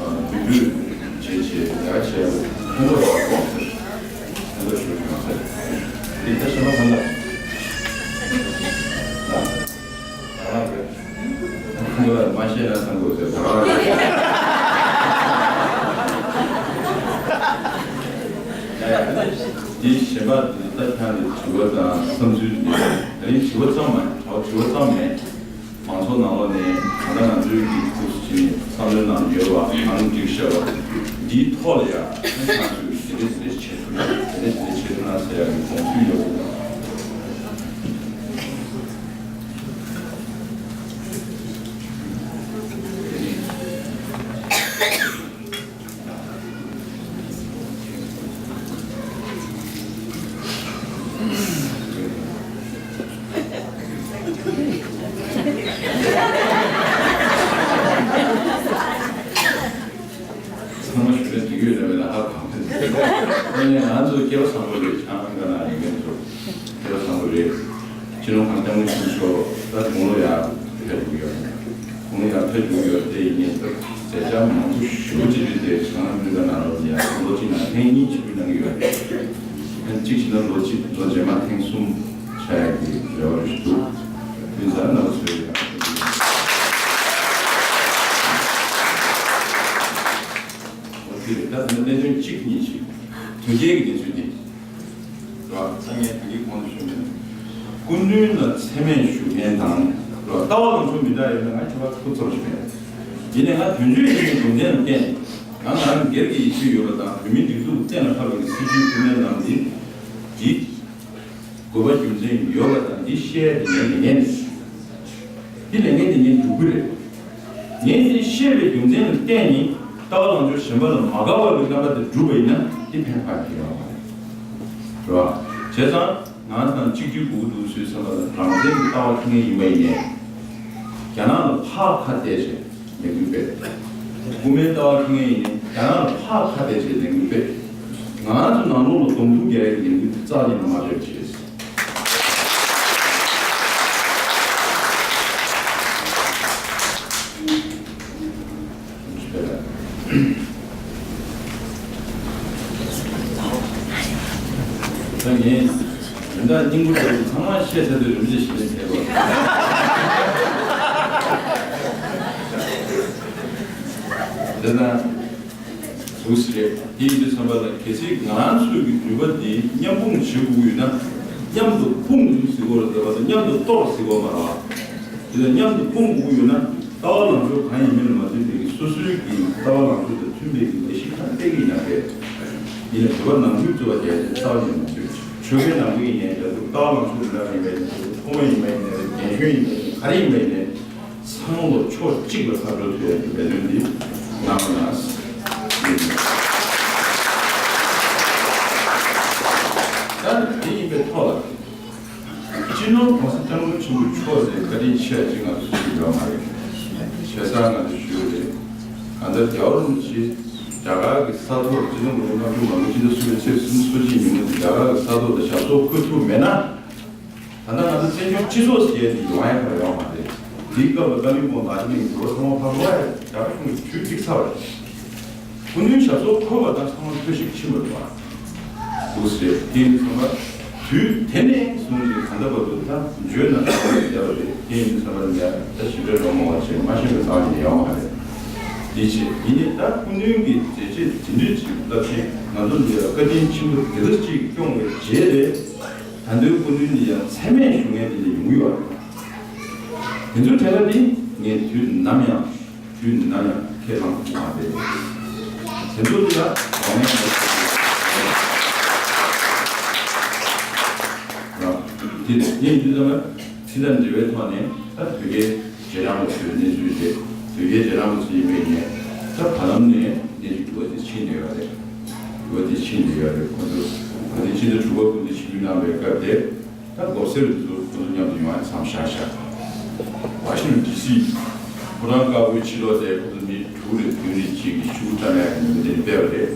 འདུས་སྡོད་བྱེད་བྱེད་ཡག་བྱས་ཕན་ཐོགས་ཡག་དགོངས་ཟེར། ཕན་ཐོགས་ཞུ་གི་ཡོད་ཟེར། འདི་ད་ཤེས་མ་ཚང་ལ། ད་རང་རེད། ཁོང་ལ་མ་བཤད་ན་ཚང་དགོས་ཟེར་ད་རང་རེད། འདི་གཞན་པ་འདི་ད་ཁྱང་གི་དྲི་བ་དང་བསམ་ཚུལ་འདི་ད་རིང་དྲི་བ་ཙམ་མ་དྲི་བ་ཙམ་མེད། མང་ཚོགས་ནང་ལོགས་ནས་ད་ལྟ་ང་ཚོའི་གི་ཁུགས་སུ་ཕྱིན་ནས་བསམ་བློའི་ནང་ཡོད་པ་གང་འགྲིག་ཤེས་པ་འདིའི་ཐོག་ལ་ཡང་ཁྱེད་རང་ཚོས་དེ་འདྲས་དེ་འདྲས་བྱེད་ཐུབ་ན་དེ་འདྲས་དེ་འདྲས་བྱེད་ཐུབ་ན་ཟེར་ཡག་གི་དགོངས་ཚུལ་ཡོད་པ་དང་། ཚང་མ་ཞུ་ལན་དུས་ཡོད་རེད་མེད་ལ་ཧ་གོ་མེད། ཨ་ནི་ང་ཚོ་སྐལ་བ་བཟང་པོ་རེད། བྱང་ཨ་མི་རི་ཀ་ནང་ཡོད་མཁན་ཚོ་སྐལ་བ་བཟང་པོ་རེད། སྤྱི་ནོར་གོང་ས་སྐྱབས་མགོན་ཆེན་པོ་མཆོག་ད་དགུང་ལོ་ཡར་ཕེབས་འགྲོ་གི་ཡོད། དགུང་ལོ་ཡར་ཕེབས་འགྲོ་གི་ཡོད་དེ་ཡིན་ནའི་ད་མཛད་འཆར་མང་པོ་ཞེ་པོ་ཅིག་རེད་དེ་བྱང་ཨ་མི་རི་ཀ་ནང་ལོ་ཡར་ལོ་གཅིག་ནང་ཐེངས་གཉིས་ཆིབས་བསྒྱུར་གནང་གི་ཡོད། ཐེངས་གཅིག་བྱས་ན་ལོ་གཅིག་ལོ་རྗེས་མ་ཐེངས་གསུམ་ཆགས་ཡག་གི་རེ་བ་རེ་ཞིག་འདུག་དེ་ཚོ་ནང་ཚོས་ཡང་ད་གནད་དོན་གཅིག་གཉིས་ཤིག་དོལ་རྒྱལ་གྱི་གནས་ཚུལ་འདི། རེད་བ། སང་ཉིན་དེ་གའི་གོང་དུ་ཞུས་པ་ནི། སྐུ་མདུན་ལ་མཚན་སྨད་ཞུ་མཁན་དང་། རེད་བ། ལྟ་བ་ལངས་ཕྱོགས་མི་འདྲ་ཡོད་ན་ང་ཁྱད་པར་ཁུ་ཚུར་ཞུ་མེད། ཡིན་ནའི་ང་དོན་གཅོད་ཡིན་པའི་རྒྱུ་མཚན་ལ་བརྟེན་ནས། ང་ང་རང་སྒེར་གྱི་ཡིད་ཆེས་ཡོད་པ་དང་བོད་མིའི་སྒྲིག་འཛུགས་གཏན་ལ་ཕབ་པའི་སྲིད་བྱུས་སྐུ་ངལ་ལངས་འདི། འདི། དགོས་པ་རྒྱུ་མཚན་ཡོད་པ་དང་འདི་བཤད་ཡ་དེ་ངའི་ལས་འགན་རེད། འདི་ལས་འགན་དེ་ངས་སྒྲུབ་ཀྱི་རེད། ངས་འདི་བཤད་པའི་རྒྱུ་མཚན་ལ་བརྟེན་ནས་ལྟ་བ་ལངས་ཕྱོགས་གཞན་པ་ལ་མ་དགའ་བ་གི་རྣམ་པ་དེ་བསྒྲུབས་པ་ཡིན་ན་འདི་ཕན་ཐོགས་ཡོད་མ་རེད། རེད་བ། བྱས་ཙང་ང་དང་གཅིག་གྱུར་དགོས་ཀྱི་འདུག་ཟེར་བསམ་པ་ལ་རང་བཙན་གྱི་ལྟ་བ་འཁྱེར་མཁན་ཡིན་པ་ཡིན་ནའི། རྒྱ་ནག་ལ་ཕར་ཁ་གཏད་བྱས་ལས་འགུལ་སྤེལ། དབུ་མའི་ལྟ་བ་འཁྱེར་མཁན་ཡིན་ནའི་ རྒྱ་ནག་ལ་ཕར་ཁ་གཏད་བྱས་ལས་འགུལ་སྤེལ། ང་ཚོ་ནང་ལོགས་ལ་གདོང་ཐུག་རྒྱག་ཡག་གི་ལས་འགུལ་དེ་རྩ་ནས་མ་སྤེལ་བྱས། ད་ངས་དོན་དག་སྙིང་པོ་འདྲ་བོ་ཚང་མ་བཤད་ཚར་དུས་རིན་པོ་ཆེ་ཞིག་ནས་བཤད་དགོས། དེ་ན། འདུག་སེ་རེད། དེ་ཡིན་དུས་ཙམ་པ་ལ་གལ་སྲིད་ང་རང་ཚོའི་གི་ནུས་པ་འདི་མཉམ་སྤུངས་བྱེད་དགོས་ཡོད་ན། མཉམ་དུ་སྤུངས་ཟེར་དགོས་རེད། དེ་བ་དང་མཉམ་དུ་གཏོར་ཟེར་དགོས་མ་རེད་བ། དེ་ལ་མཉམ་དུ་སྤུངས་དགོས་ཡོད་ན། ལྟ་བ་ལངས་ཕྱོགས་གང་ཡིན་མིན་ལ་མ་ལྟོས་པའི་གི་སོ་སོའི་གི་ལྟ་བ་ལངས་ཕྱོགས་དང་མཐུན་པའི་གི་ལས་གཞི་གང་སྤེལ་གི་ཡིན་ན་སྤེལ། ཡིན་ནའི་བོད་པ་ནང་ཁུལ་གཙོ་བ་རྒྱལ་ཁབ་རྩ་བ་ནས་མ་བཟོས། ཆོལ་ཁའི་ནང་ཁུལ་ཡིན་ནའི་འདྲ་འདུག་ལྟ་བ་ལངས་ཕྱོགས་འདྲ་ཡིན་པ་ཡིན་ནའི་འདྲ་འདུག་ཕོ་མོ་ཡིན་པ་ཡིན་ནའི་རེད། རྒན་གཞོན་ཡིན་པ་ཡིན་ནའི་ག་རེ་ཡིན་པ་ཡིན་ནའི། ཚང་མ་ལོ་ཕྱོགས་གཅིག་ལ་ཁ་འགྲོ་ཐུབ་ཡ་གི་འབད་བརྩོན་འདི་གནང་རོགས་གནང་། ད་དེ་ཡིན་པའི་ཐོག་ལ། སྤྱི་ནོར་༸གོང་ས་༸སྐྱབས་མགོན་ཆེན་པོ་མཆོག་ཟེར་བཀའ་དྲིན་ཆེ་བ་ཅིག་ང་ཚོ་ཞུ་ཡོད་མ་རེད། བྱས་ཙང་ང་ཚོ་ཞུ་རེད། གང་ལྟར་རྒྱལ་བ་རིན་པོ་ཆེ་རྒྱ་གར་གྱི་ས་ཐོག་སྤྱི་ནོར་༸གོང་ས་༸སྐྱབས་མགོན་ཆེན་པོ་མཆོག་ཚེས་སུམ་ཅུ་སོ་གཅིག་ཉིན་མོ་དེ་རྒྱ་གར་གྱི་ས་ཐོག་ལ་ཞབས་སོར་འཁོད་ཐུབ་མེད་ན། ད་ལྟ་ང་ཚོ་བཙན་བྱོལ་སྤྱི་ཚོགས་ཟེར་ཡ་དེ་ཡོང་ཡ་ག་ཡོང་མ་རེད། དེའི་སྐབས་ལ་བཀའ་བློན་ཁོང་ནག་ཆུ་གླིང་དུ་ཚང་མ་ཕར་ལོག་ཡ་རྒྱ་གར་གཞུང་གིས་གྲོས་འགྲིག་ཚར་བ་རེད། སྐུ་མདུན་ཞབས་སོར་འཁོད་པ་དང་ཚང་མ་ཐོས་ཤིག་ཕྱིན་པ་རེད་བ། འདུག་ཟེར་དེ་ཡིན་ཚང་མ་དུས་དེ་ནས་བཟུང་སྟེ་ད་ལྟ་བར་དུ་ད་འཇོན་ན་ཚང་མ་བསྡད་པ་རེད། དེ་ཡིན་ཚང་མ་ལ་ཡ་ད་ཞིབ་ཕྲ་རོགས་མ་བ་ཆེ་མ་ཤེས་པའི་རྩ་བ་ནས་ཡོང་བ་རེད། དེ་ཆེ་ཡིན་ནས་ད་སྐུ་མདུན་གྱི་མཛད་རྗེས་དེ་འདྲ་ཅིག་རླབས་ཆེན་ང་ཚོ་འདི་ལ་བཀའ་དྲིན་ཆེན་པོ་དེ་འདྲ་ཅིག་སྐྱོང་བའི་རྗེས་ལ། ད་དུང་སྐུ་མདུན་གྱི་ཡང་མཚན་སྨད་ཞུ་མཁན་དེ་འདྲ་ཡོང་གི་ཡོད་རེད། དེ་ཚོའི་གྲས་ལ་ནི་ངས་དུས་ནམ་ཡང་དུས་ནམ་ཡང་ཁས་བླངས་ཐུབ་མ་རེད། དེ་ཚོ་འདི་ལ་དགོངས་ནས་ངས་དེ་ངས་འདི་ལ་ཕྱི་ཟླ་འབྲེལ་བའི་ཐོག་ནས་ད་དོལ་རྒྱལ་རྗེས་འབྲང་པ་ཚོའི་གནས་ཚུལ་རེད། དོལ་རྒྱལ་རྗེས་འབྲང་པ་ཚོ་ཡིན་པའི་ངས་ད་བར་ལམ་ནས་གནས་ཚུལ་འགྱུར་བ་དེ་ཕྱིན་ཡོད་རེད། འགྱུར་བ་དེ་ཕྱིན་ཡོད་རེད། ཁོ་ཚོ་ད་ལྟའི་ཕྱི་ཟླ་དྲུག་པ་ཀུན་གཏན་ཕྱི་འབུལ་གནང་བའི་སྐབས་དེ། ད་སྒོ་སེར་དེ་ཚོ་ཁོ་ཚོ་མཉམ་དུ་ཡོང་ཡ་མཚམས་བཞག་བཞག་ཝ་ཤིང་ཊོན་ཌི་སི་ཕོ་བྲང་དཀར་པོའི་ཕྱི་ལོགས་དེ་ཁོ་ཚོ་མི་དྲུག་རེ་བདུན་རེ་ཅིག་གིས་ཤུགས་བཀྲམ་ཡ་གི་མི་དེ་སྤེལ་བ་རེད།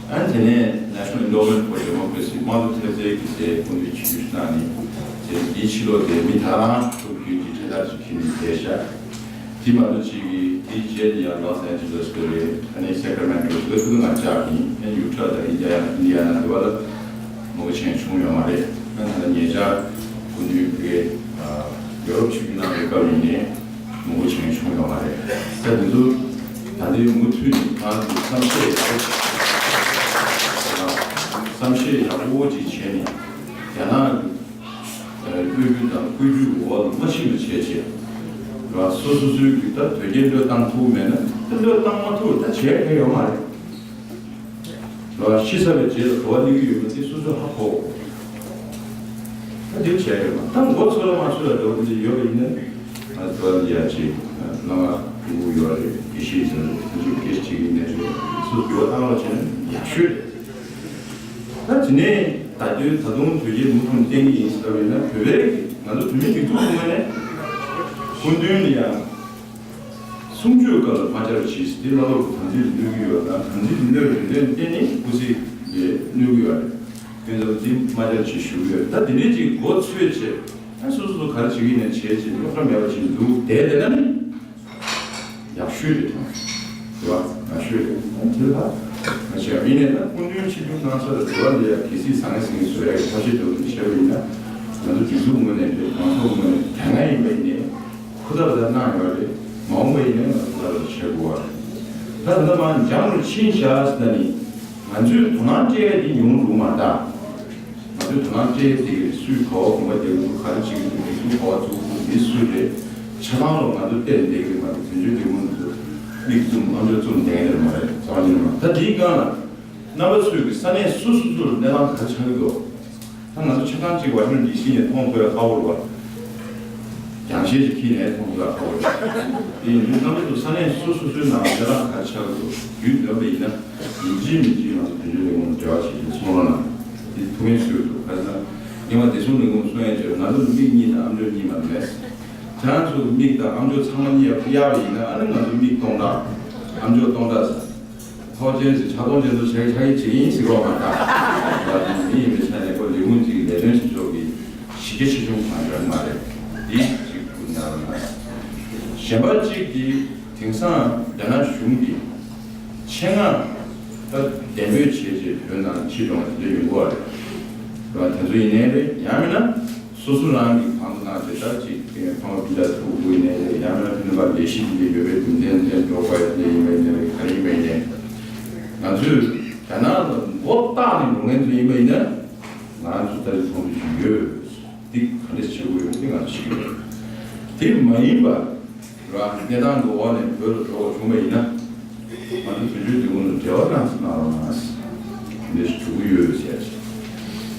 ཨ་ནི་དེ་ནས་National Endowment for Democracy དམངས་གཙོ་ཐེབས་རྩའི་གི་ཟེར་ཁོང་ཚོས་ཆིབས་བསྒྱུར་གནང་ནས་དེ་འདིའི་ཕྱི་ལོགས་དེ་མི་ད་རང་ཐུག་རྒྱུ་གི་གྲལ་སྟར་ཅིག་ཁྱེར་ནས་བསྡད་བཞག་དེ་མ་གཏོགས་ཅིག་གིས་དེའི་རྗེས་ལ་ཡང་ལོས་ཨན་ཇི་ལེས་དེ་རེད། ཨ་ནི་སེ་ཀ་ར་མེན་ཊོ་དེ་ཚོ་ང་བཅར་ཡིན། ཨ་ནི་ཡུ་ཊ་དང་ཨིན་ཌི་ཡ་ན་ཨིན་ཌི་ཡ་ན་དེ་བ་ལ་མང་པོ་ཕྱིན་བྱུང་ཡོད་མ་རེད། ཨ་ནི་ད་ཉེ་ཆར་སྐུ་མདུན་ཕ་གིར་ཡོ་རོབ་ཆིབས་བསྒྱུར་གནང་བའི་སྐབས་ཡིན་ནའི་མང་པོ་ཕྱིན་བྱུང་ཡོད་མ་རེད། ད་དེ་ཚོ་ད་ལྟའི་མུ་མཐུད་ནས་ང་ཚོས་བསམ་ཤེས་ཡག་པོ་བསམ་ཤེས་ཡག་པོ་ཅིག་བྱས་ནས་རྒྱ་ནག་གི་གཡོ་སྒྱུ་དང་བཀོད་སྒྱུར་འོག་ལ་མ་ཕྱིན་པ་བྱས་བྱས། ར་སོ་སོ་སོའི་རྒྱུ་ད་དོལ་རྒྱལ་བློས་བཏང་ཐུབ་མེད་ན་ད་བློས་བཏང་མ་ཐུབ་ད་བྱས་ཁེ་ཡོད་མ་རེད། ར་ཤི་ཚར་བའི་རྗེས་ལ་གོ་བ་ལེན་གྱི་ཡོད་མེད་དེ་སོ་སོས་ཧ་གོ་དགོས། ད་དེ་བྱས་ཡོད་མ་ད་མགོ་ཚོས་ལ་མ་ཚོས་ལ་འགྲོ་གི་ཡོད་པ་ཡིན་ན་ང་ཚོ་ལ་ཡ་ཅིག་བླ་མ་སྤྲུལ་སྐུ་ཡོད་རེད། དེ་ཤེས་ཟིན་རེད། དེ་ཚོ་སྐད་ཆ་བྱེད་ཀྱི་མེད་རེད། སོ་སོ་གོ་བ་བཏང་རོགས་བྱས་ན་ཡག་ཤོས་རེད། ད་དེ་ནས་ད་དུང་ད་དུང་དོལ་རྒྱལ་མུ་མཐུད་བསྟེན་གྱི་ཡིན་ཟེར་བ་ཡིན་ན་བོད་པའི་ང་ཚོ་བོད་མི་མི་ཐུབ་ངོས་ནས་སྐུ་མདུན་ལ་ཡང་གསུང་ཆོས་སྐབས་ལ་མ་བཅར་བ་བྱས་ཟེར་དེ་བླ་སློབ་ཀྱི་དམ་ཚིག་ལ་གནོད་ཀྱི་ཡོད་ན་དམ་ཚིག་གི་གནོད་རེ་འདོན་བསྟན་ནས་སྐུ་ཚེ་ལ་གནོད་ཀྱི་ཡོད་རེད། དེ་ཚོ་འདི་མ་བཅར་བྱས་ཞུ་གི་ཡོད། ད་དེ་འདྲའི་ཅིག་མགོ་ཚོས་བྱས་ཨ་སོ་སོ་སོ་ག་རེ་བྱེད་ཀྱི་ཡིན་ན་བྱས་བྱས་རྙོག་དྲ་མེད་པ་ཞིག་འདུག་བསྡད་བསྡད་ན་ནི། ཡག་ཤོས་རེད་དང་། རེད་བ། ཡག་ཤོས་རེད། ཨ་དེ་ལ་ང་ཆེ་ཡིན་ནས་ད་སྐུ་མདུན་ཆིབས་བསྒྱུར་གནང་ས་ལ་དེ་བ་ལ་ཡ་གལ་སྲིད་ཟང་ངེ་ཟིང་ངེ་བཟོ་ཡ་གི་ཐབས་ཤེས་འདྲ་བོ་འདི་བྱས་པ་ཡིན་ན་ང་ཚོ་སྒྲིག་འཛུགས་ངོས་ནས་རེད། མང་ཚོགས་ངོས་ནས་དེ་སྔ་ཡིན་པ་ཡིན་ནས་ཧུར་ཐག་ད་གནང་ཡོད་རེད། མ་འོངས་པ་ཡིན་ནའི་ང་ཚོ་ཧུར་ཐག་ད་བྱེད་དགོས་བ་རེད། ད་ད་ལྟ་མ་འཇང་རུ་ཕྱིན་བཞག་ཟེར་ན་ནི་ང་ཚོས་དོ་སྣང་སྤྲད་ཡ་དེ་ཉུང་རུ་མ་གཏོགས། ང་ཚོས་དོ་སྣང་སྤྲད་དེ་སུས་ག་བ་གོམ་པ་རྒྱག་གི་འདུག་ག་རེ་བྱེད་ཀྱི་འདུག་སྒྲིག་འཛུགས་ག་བ་བཙུགས་འདུག་མི་སུ་རེད། ཆ་ཚང་ལོ་ང་ཚོ་བལྟས་བསྡད་ཀྱི་མ་རེད། དོན་གཅོད་འདི་མོ་འདི་ཚོ་མིག་བཙུམ་ཨམ་ཅོག་བཙུམ་བསྡད་ཀྱི་མ་རེད། རྩ་བ་ཉིད་ནས་མ་ད་དེའི་སྒང་ལ་རྣམ་པ་ཚོས་ཀྱི་ས་གནས་སོ་སོ་སོ་ལ་གནས་སྟངས་ག་རེ་ཆགས་ཀྱི་འདུག་ད་ང་ཚོ་ཆ་ཚང་གཅིག་ཝ་ཤིང་ཊོན་ཌི་སི་ནས་མཐོང་ཐུབ་ཡ་ཁག་པོ་རེད་བ། རྒྱང་ཤེལ་ཅིག་ཁྱེར་ནས་མཐོང་ཐུབ་ཡ་ཁག་པོ་རེད། དེ་ཡིན་དུས་རྣམ་པ་ཚོ་ས་གནས་སོ་སོ་སོའི་ནང་གནས་སྟངས་ག་རེ་ཆགས་ཀྱི་འདུག་རྒྱུས་འདོན་པ་ཡིན་ན། ཡིན་གཅིག་མིན་གཅིག་ང་ཚོ་དོན་གཅོད་ལས་ཁུངས་ལ་འབྲེལ་བ་བྱེད་རྒྱུ་ཚོར་སྣང་དེ་ཐུགས་ངེས་སུ་འདུག་ག་རེ་ཟེར་ན་སྔོན་མ་བདེ་སྲུང་ལས་ཁུངས་གསུང་ཡ་བྱས་ང་ཚོ་མིག་གཉིས་དང་ཨམ་ཅོག་གཉིས་མ་མེད། ཁྱེད་རང་ཚོ་མིག་དང་ཨམ་ཅོག་ཚང་མ་གཉིས་གཡར་བ་ཡིན་ན་ཨ་ནི་ང་ཚོ་མིག་སྟོང་ཕྲག་ཨམ་ཅོག་སྟོང་ཕྲག་ཟེར། ཐོག་ཅན་ཟེར་ཆག་ཐོག་ཅན་དུ་ཆག་ཆག་ཡིག་བྱེད་ཀྱི་ཡིན་ཟེར་གོ་མ་ད། ད་དེ་མི་ཡིན་པའི་ཆ་ནས་ཁོ་ལས་ཁུངས་ཅིག་ལས་དོན་བྱེད་ཕྱོགས་ཀྱི་གཞི་རྒྱ་ཆེ་ཆུང་གང་ཡོད་མ་རེད། འདི་གཅིག་ཁུར་ན་ལ་ན། གཞན་པ་གཅིག་གིས་དེང་སང་རྒྱ་ནག་གཞུང་གིས་ཆེད་མངགས་ད་གདན་འབོད་བྱས་རྗེས་བོད་ནང་ཕྱིར་འགྲོ་བ་དེ་འདྲ་ཡོང་གི་རེད། དེ་ཚོ་ཡིན་ནའི་རེད། ཡང་མིན་ན། སོ་སོ་རང་གི་གང་དུ་ན་དེ་ལྟར་ཅིག་ཕ་མ་སྤུན་ཀྱག་ཐུག་དགོས་ནས་ཡང་ན་ཕ་མ་ལས་གཞི་འདི་ཡོད་པའི་རྒྱུ་མཚན་ལས་འགྲོ་དགོས་ཡ་དེ་ཡིན་པ་ཡིན་ནའི་ག་རེ་ཡིན་པ་ཡིན་ནའི། ང་ཚོས་རྒྱ་ནག་ལ་མགོ་བཏགས་ནས་འགྲོ་མཁན་ཚོ་ཡིན་པ་ཡིན་ན་ང་ཚོ་ལྟ་ཅི་མཐོང་ཅི་ཞིག་ཡོད། འདི་ག་འདྲ་བྱེད་དགོས་ཡོད་འདི་ང་ཚོ་ཤེས་ཀྱི་ཡོད། དེ་མ་ཡིན་པ། ར་གནས་སྟངས་འགྲོ་བ་ནས་བོད་ལ་འགྲོ་བ་བྱུང་བ་ཡིན་ན། ང་ཚོ་བོད་བརྒྱུད་འདི་ཀུན་ལ་འབྲེལ་བ་གནང་སྲིད་གནང་རོགས་གནང་། འདི་ཞིག་འགྲོ་གི་ཡོད་ཟེར་ཅིག་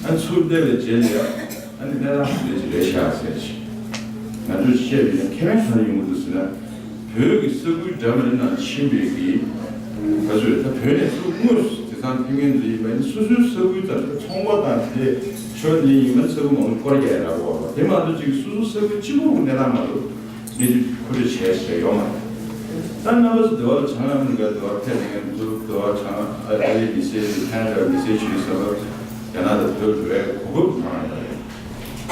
ཨ་ཚུར་བལྟས་པའི་རྗེས་ལ་ཡ། ཨ་ནི་གནས་སྟངས་འདི་ཅིག་རེད་ཤག་ཟེར་ཅིག་ང་ཚོས་བཤད་པ་ཡིན་ན་ཁེ་ཕན་ག་རེ་ཡོང་གི་འདུག་ཟེར་ན། བོད་ཀྱི་ས་ཁུལ་འདྲ་མིན་ནང་ཕྱིན་པའི་གི། ག་ཚོད་ད་བོད་ནས་ཚུར་དངོས་སུ་དེང་སང་ཕེབས་མཁན་ཚོ་ཡིན་པ་ཡིན་ན་སོ་སོའི་ས་ཁུལ་དང་ཚོང་པ་དང་དེ་ཆོས་ལས་ཡིན་པ་ས་ཁུལ་མང་པོ་སྐོར་རྒྱག་ཡ་རག་གོ་བ་དེ་མ་གཏོགས་ཅིག་སོ་སོའི་ས་ཁུལ་གཅིག་པོ་གི་གནས་སྟངས་མ་གཏོགས། གནས་ཚུལ་ཁོ་རེ་བྱས་བྱས་ཡོང་བ། ད་རྣམ་པ་ཚོ་འདི་བར་བྱང་ཨ་མི་རི་ཀ་འདི་བར་ཕེབས་ནས་ཚུར་འདི་བར་བྱང་ཨ་རིའི་མི་སེར་ཁེ་ན་ཌ་མི་སེར་བྱེད་ཀྱི་ས་བབ་རྒྱ་ནག་དང་བོད་འགྲོ་བའི་གོ་སྐབས་མང་ཡོད་རེད།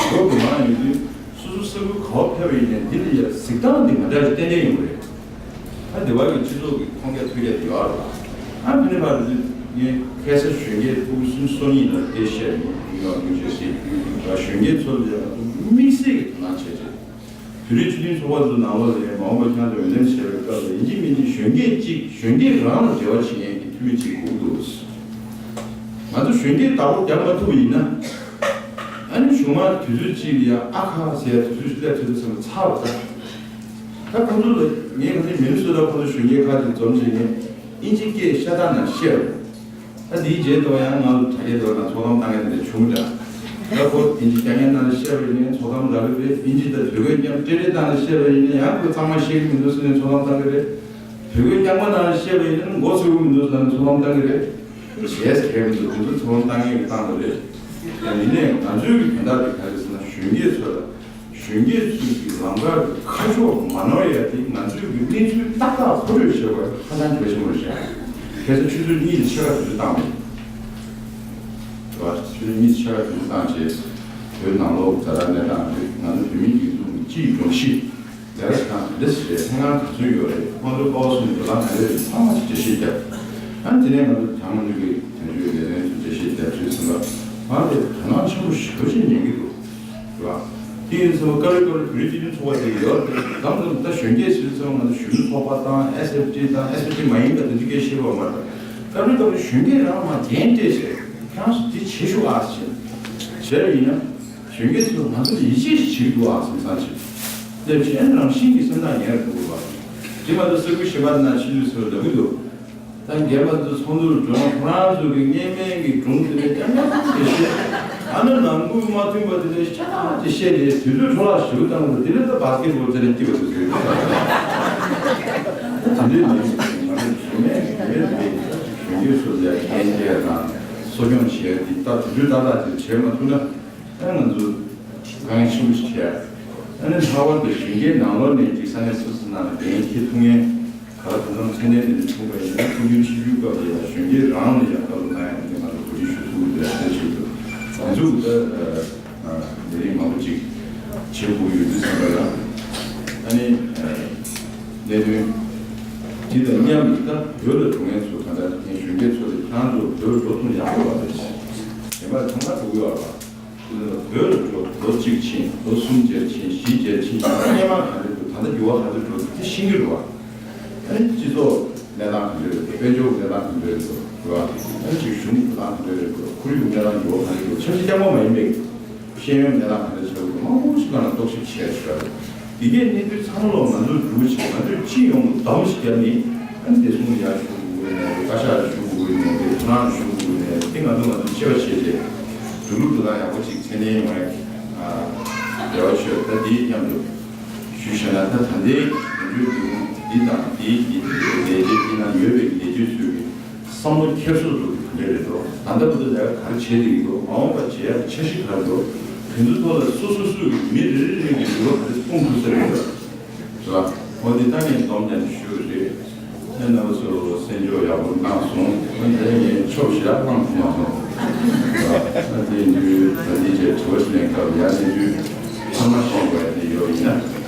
གོ་སྐབས་མང་ཡོད་དུས་སོ་སོ་ས་ཁུལ་ག་བ་ཕེབས་པ་ཡིན་ནའི་འདི་ལ་ཡ་གཟིགས་སྟངས་འདི་མ་འདྲ་ཞིག་ཏན་ཏན་ཡོང་གི་རེད། ད་འདི་བར་གྱི་སྤྱི་ཚོགས་ཀྱི་མཐོང་རྒྱ་ཐོས་རྒྱ་དེ་ཡོད་རེད། ཨ་ཕ་ནི་བར་དུ་ངས་ཁ་སང་གཞོན་སྐྱེས་ཕྲུ་གུ་སུམ་ཅུ་སོ་གཉིས་ལ་སྐད་བཤད་ཡོང་ཡོང་ཡོང་བྱས་ཤིག་གཞོན་སྐྱེས་ཚོ་ལ་ཡང་དམིགས་བསལ་གྱི་དོ་སྣང་བྱས་རྗེས། བོད་རིགས་སྤྱི་མཐུན་ཚོགས་པ་ཚོའི་ནང་ལོགས་ལ་ཡང་མ་འོངས་པ་ཁྱེད་ཚོ་འོས་འདེམས་བྱེད་པའི་སྐབས་ལ་ཡིན་གཅིག་མིན་གཅིག་གཞོན་སྐྱེས་གཅིག་གཞོན་སྐྱེས་རང་ལ་འབྲེལ་བ་བྱེད་མཁན་གྱི་འཐུས་མི་གཅིག་དགོས་འདུག་ང་ཚོ་གཞོན་སྐྱེས་བདག་པོ་རྒྱག་མ་ཐུབ་པ་ཡིན་ན། ཨ་ནི་གཞུག་མ་དུས་ཚོད་གཅིག་ལ་ཡང་ཨ་ཁ་ཟེར་དུས་ཚོད་སླེབས་ཚར་དུས་ཙམ་ལ་ཚར་བ་ད། ད་ཁོང་ཚོ་ལ་ངས་ཁ་སང་མི་ནི་སོ་ཊ་ཁོང་ཚོ་གཞོན་སྐྱེས་ཁག་ཅིག་འཛོམས་བྱས་ནས་ཨིན་ཇི་སྐད་ཤ་སྟག་ནང་བཤད་རོགས། ད་འདིའི་རྗེས་དུ་ཡང་ང་ཚོ་དྲ་རྒྱའི་ཐོག་ནང་ཚོགས་གཏམ་བཏང་མཁན་དེ་འདྲ་བྱུང་འདྲ། ད་ཁོ་ཨིན་ཇི་རྐྱང་རྐྱང་ནང་བཤད་པ་ཡིན་ནའི་ཚོགས་གཏམ་རག་གི་རེད། ཨིན་ཇི་དང་བོད་སྐད་མཉམ་སྤྲེལ་རེ་བཏང་ནས་བཤད་པ་ཡིན་ནའི་ཡང་ཁོས་གཙང་མ་བཤད་ཀྱི་མི་འདུག་ཟེར་ནས་ཚོགས་གཏམ་བཏང་གི་རེད། བོད་སྐད་རྐྱང་པ་ནང་བཤད་པ་ཡིན་ན་མགོ་ཚོས་ཀྱི་མི་འདུག་ཟེར་ནས་ཚོགས་གཏམ་བཏང་གི་རེད། བྱས་ཟེར་མི་འདུག་དེ་ཚོ་ཚོགས་གཏམ་བཏང་མཁན་གྱིས་བཏང་བ་རེད། ཡིན་ནའི་ང་ཚོའི་གི་དོན་དག་དེ་ག་རེ་ཟེར་ན་གཞོན་སྐྱེས་ཚོ་ལ། གཞོན་སྐྱེས་ཚོའི་གི་ལམ་ཁ་གི་ཁ་ཕྱོགས་མ་ནོར་ཡ་དེ་ང་ཚོའི་གི་གནས་ཚུལ་ཏག་ཏག་མཁོ་སྤྲོད་བྱེད་དགོས་ཧ་ཅང་གལ་ཆེན་པོ་རེད་ཤག་ཁ་སང་ཆུ་ཚོད་གཉིས་ལ་ཕྱེད་ཀ་དུས་ཚོད་བཏང་བ་རེད། ཆུ་ཚོད་གཉིས་ལ་ཕྱེད་ཀ་དུས་ཚོད་བཏང་རྗེས་བོད་ནང་ལོགས་ཛ་དྲག་གནས་སྟངས་རེད། ང་ཚོ་བོད་མིའི་སྒྲིག་འཛུགས་ཀྱི་སྤྱིའི་སྒྲོམ་གཞི་ལས་ཀ་བྱེད་སྟངས་དེ་འདྲ་ཞིག་རེད། ལྷན་ཁང་ག་ཚོད་ཡོད་རེད། དམངས་གཙོའི་སྐོར་གསུམ་གྱི་ལམ་ག་རེ་རེད། ཚང་མ་ཞིག་འགྲེལ་བཤད་བརྒྱབ། ཨ་ནི་དེ་ནས་ང་ཚོ་དྲ་དམངས་གླུ་གི་དོན་གཅོད་ལས་དོན་ཚོ་འགྲེལ་བཤད་བརྒྱབ་དུས་ཙམ་པ་ང་དེ་དོ་སྣང་ཆེན་པོ་ཞེ་པོ་ཅིག་ཉན་གྱི་འདུག་རེད་བ། དེ་ཡིན་ཙང་སྐབས་རེ་སྐབས་རེ་བོད་རིགས་སྤྱི་མཐུན་ཚོགས་པ་དེ་ཡོད་རེད། ལམ་ལམ་ད་གཞོན་སྐྱེས་ཟེར་ཙང་ང་ཚོ་གཞོན་ནུ་ཚོགས་པ་དང་ཨེ་སི་ཨེཕ་ཊི་དང་ཨེ་སི་ཨེཕ་ཊི་མ་ཡིན་པ་དེ་ཚོ་སྐད་བཤད་པ་མ་རེད། སྐབས་རེ་སྐབས་རེ་གཞོན་སྐྱེས་རང་མ་འགན་སྤྲད་བྱས་ཁྱེད་རང་ཚོ་དེ་བྱེད་ཤོག་ཨ་ཟེར། བྱས་ཡིན་ན་གཞོན་སྐྱེས་ཚོས་ང་ཚོ་ལ་ཡིད་ཆེས་ཤིག་བྱེད་ཀྱི་འདུག་ཨ་བསམ་བསམ་ཞིག་སླེབས་བྱས་རང་བཞིན་གྱིས་སེམས་ཐག་ཉེ་རུ་འགྲོ་དགོས་པ། དེ་མ་གཏོགས་ས་ཁུལ་གཞན་པ་ན་ཕྱིན་དུས་ཚོར་ལབ་ཀྱི་འདུག་ད་རྒན་པ་ཚོ་ཚོགས་འདུར་འགྲོ་ན་ཁོ་རང་ཚོ་གི་བརྙན་སྨན་གྱི་སྒྲུང་དེ་འདྲ་རྐྱང་རྐྱང་དེ་བཤད། ཨ་ནི་ནང་ཁུལ་མ་མཐུན་པ་དེ་འདྲ་ཤ་སྟག་ཅིག་བཤད་ནས་དུས་ཚོད་འཕྲོ་བརླག་ཞེ་པོ་བཏང་གི་འདུག་དེ་འདྲ་ད་བྷ་སི་ཀེ་ཊི་བྷོལ་རྩེད་རན་སྐྱིད་པ་དེ་ཚོ་ཡོད་རེད། དེ་འདྲའི་མི་ང་ཚོ་བཟོ་མེད་མེད་དེ་གཞོན་སྐྱེས་ཚོ་ལ་འགན་འཁྱེར་དང་གསོ་སྐྱོང་བྱས་དེ་ད་དུས་ཚོད་ཏག་ཏག་ཅིག་བྱས་མ་ཐུབ་ན། ཨ་ང་ཚོ་དཀའ་ངལ་ཆེན་པོ་ཞིག་འཕྲད། ཨ་ནི་ལྷག་པར་དུ་གཞོན་སྐྱེས་ནང་ལོགས་ནས་ཅིག་ས་གནས་སོ་སོ་ནང་ལ་འགན་འཁྱེར་ཐུབ་མཁན་ག་ལ་གང་འཚམ་མཚན་ལྡན་དེ་འདྲ་བྱུང་བ་ཡིན་ན་ཕུགས་འདུན་ཆེ་ཤོས་སྐབས་ལ་ཡང་གཞོན་སྐྱེས་རང་ལ་ཡང་བཀའ་སློབ་གནང་ཡག་དེ་ང་ཚོ་གོ་སྒྲིག་ཞུ་ཐུབ་ཀྱི་རེད་ཟེར་ཞུ་འདུག་ང་ཚོ་ད་ལས་རིམ་མང་པོ་ཅིག་བྱེད་དགོས་ཡོད་དུས་ཙམ་པ་ལ་ཨ་ནི་གནད་དོན་དེ་དང་མཉམ་དུ་ད་བོད་ལ་འགྲོ་མཁན་ཚོ་གང་ལྟར་ངས་གཞོན་སྐྱེས་ཚོ་ལ་ཁྱེད་རང་ཚོ་བོད་འགྲོ་ཐུབ་ཡག་པོ་བ་རེད། གཞན་པ་ཚང་མ་འགྲོ་གི་ཡོད་རེད་བ། བོད་ལ་འགྲོ་ལོ་གཅིག་ཕྱིན་ལོ་གསུམ་རྗེས་ཕྱིན་བཞི་རྗེས་ཕྱིན་སྔོན་མ་ག་འདྲ་འདུག་ད་ལྟ་འགྱུར་བ་ག་ཚོད་འགྲོ་འདུག་དེ་ཤེས་ཀྱི་རེད་བ། ཨ་ནི་སྤྱི་ཚོགས་གནས་སྟངས་ག་འདྲ་རེད་འདུག་དཔལ་འབྱོར་གནས་སྟངས་ག་འདྲ་རེད་འདུག་རེད་བ། ཨ་ནི་ཅིག་གཞུང་གི་གནས་སྟངས་ག་འདྲ་རེད་འདུག་ཁོར་ཡུག་གནས་སྟངས་འགྱུར་བ་ག་འདྲ་འདུག་ཆབ་སྲིད་རྐྱང་པ་མ་ཡིན་པའི་ཤེས་ཡོན་གནས་སྟངས་ག་འདྲ་ཆགས་ཀྱི་འདུག་མང་པོ་ཞིག་སྒང་ལ་རྟོག་ཞིབ་བྱས་ཤག་འདི་གའི་གནས་ཚུལ་ཚང་མ་ལོག་ང་ཚོས་སྒྲུབ་བྱས་ང་ཚོས་སྤྱི་ཡོངས་ལ་སྡོམ་ཞིག་བརྒྱབ་ནས་ཨ་ནི་བདེ་སྲུང་ལ་ཡར་ཞུ་དགོས་ཀྱི་ཡོད་ནའི་བཀའ་ཤག་ལ་ཞུ་དགོས་ཀྱི་ཡོད་ནའི་ཁོ་རང་ལ་ཞུ་དགོས་ཀྱི་ཡོད་ནའི་དེ་ང་ཚོ་ང་ཚོ་ཆེ་བ་བྱས་རྗེས་འགྲོ་ལུགས་འགྲོ་སྟངས་ཡག་པོ་ཅིག་མཚན་ལྡན་ཡོང་བའི་རེ་བ་ཆོད། ད་འདིའི་མཉམ་དུ་ཞུས་བཞག་ན་ད་ད་ལྟའི་དོན་གཅོད་འདི་འདི་དང་འདིའི་འདི་ལས་བྱེད་འདི་ནང་ཡོད་པའི་ལས་བྱེད་ཚོས་ཀྱི་བསམ་བློ་འཁྱེར་སོ་ཚོ་གི་ག་འདྲ་རེད་འགྲོ། ད་ལྟ་བར་དུ་ལས་ཀ་ག་རེ་བྱས་བསྡད་ཀྱི་འདུག་མ་འོངས་པར་བྱེད་ཡག་འཆར་གཞི་ག་རེ་འདུག་དེ་ཚོའི་ཐོག་ལ་སོ་སོ་སོ་གི་མི་རེ་རེ་རེ་གི་འགྱུར་བ་ག་རེ་གཏོང་ཐུབ་ས་རེད་འགྲོ། རེད་བ། འོ་འདི་ལྟ་ངས་སྡོམ་རྒྱག་ནས་ཞུས་པ་རེད། ཨ་ནི་ང་ཚོ་གསན་རྒྱུ་ཡག་པོ་གནང་སོང་། ཨ་ནི་ངས་ཆོག་ཞེ་དྲག་གནང་ཐུབ་མ་སོང་། ཨ་དེ་ཡིན་དུས་ད་ལྟའི་རྗེས་དྲི་བ་ཞིག་ལེན་སྐབས་ཡང་ནས་དུས་ཚང་མ་གསུངས་དགོས་དེ་ཡོད་ཡིན་ན། ཨ་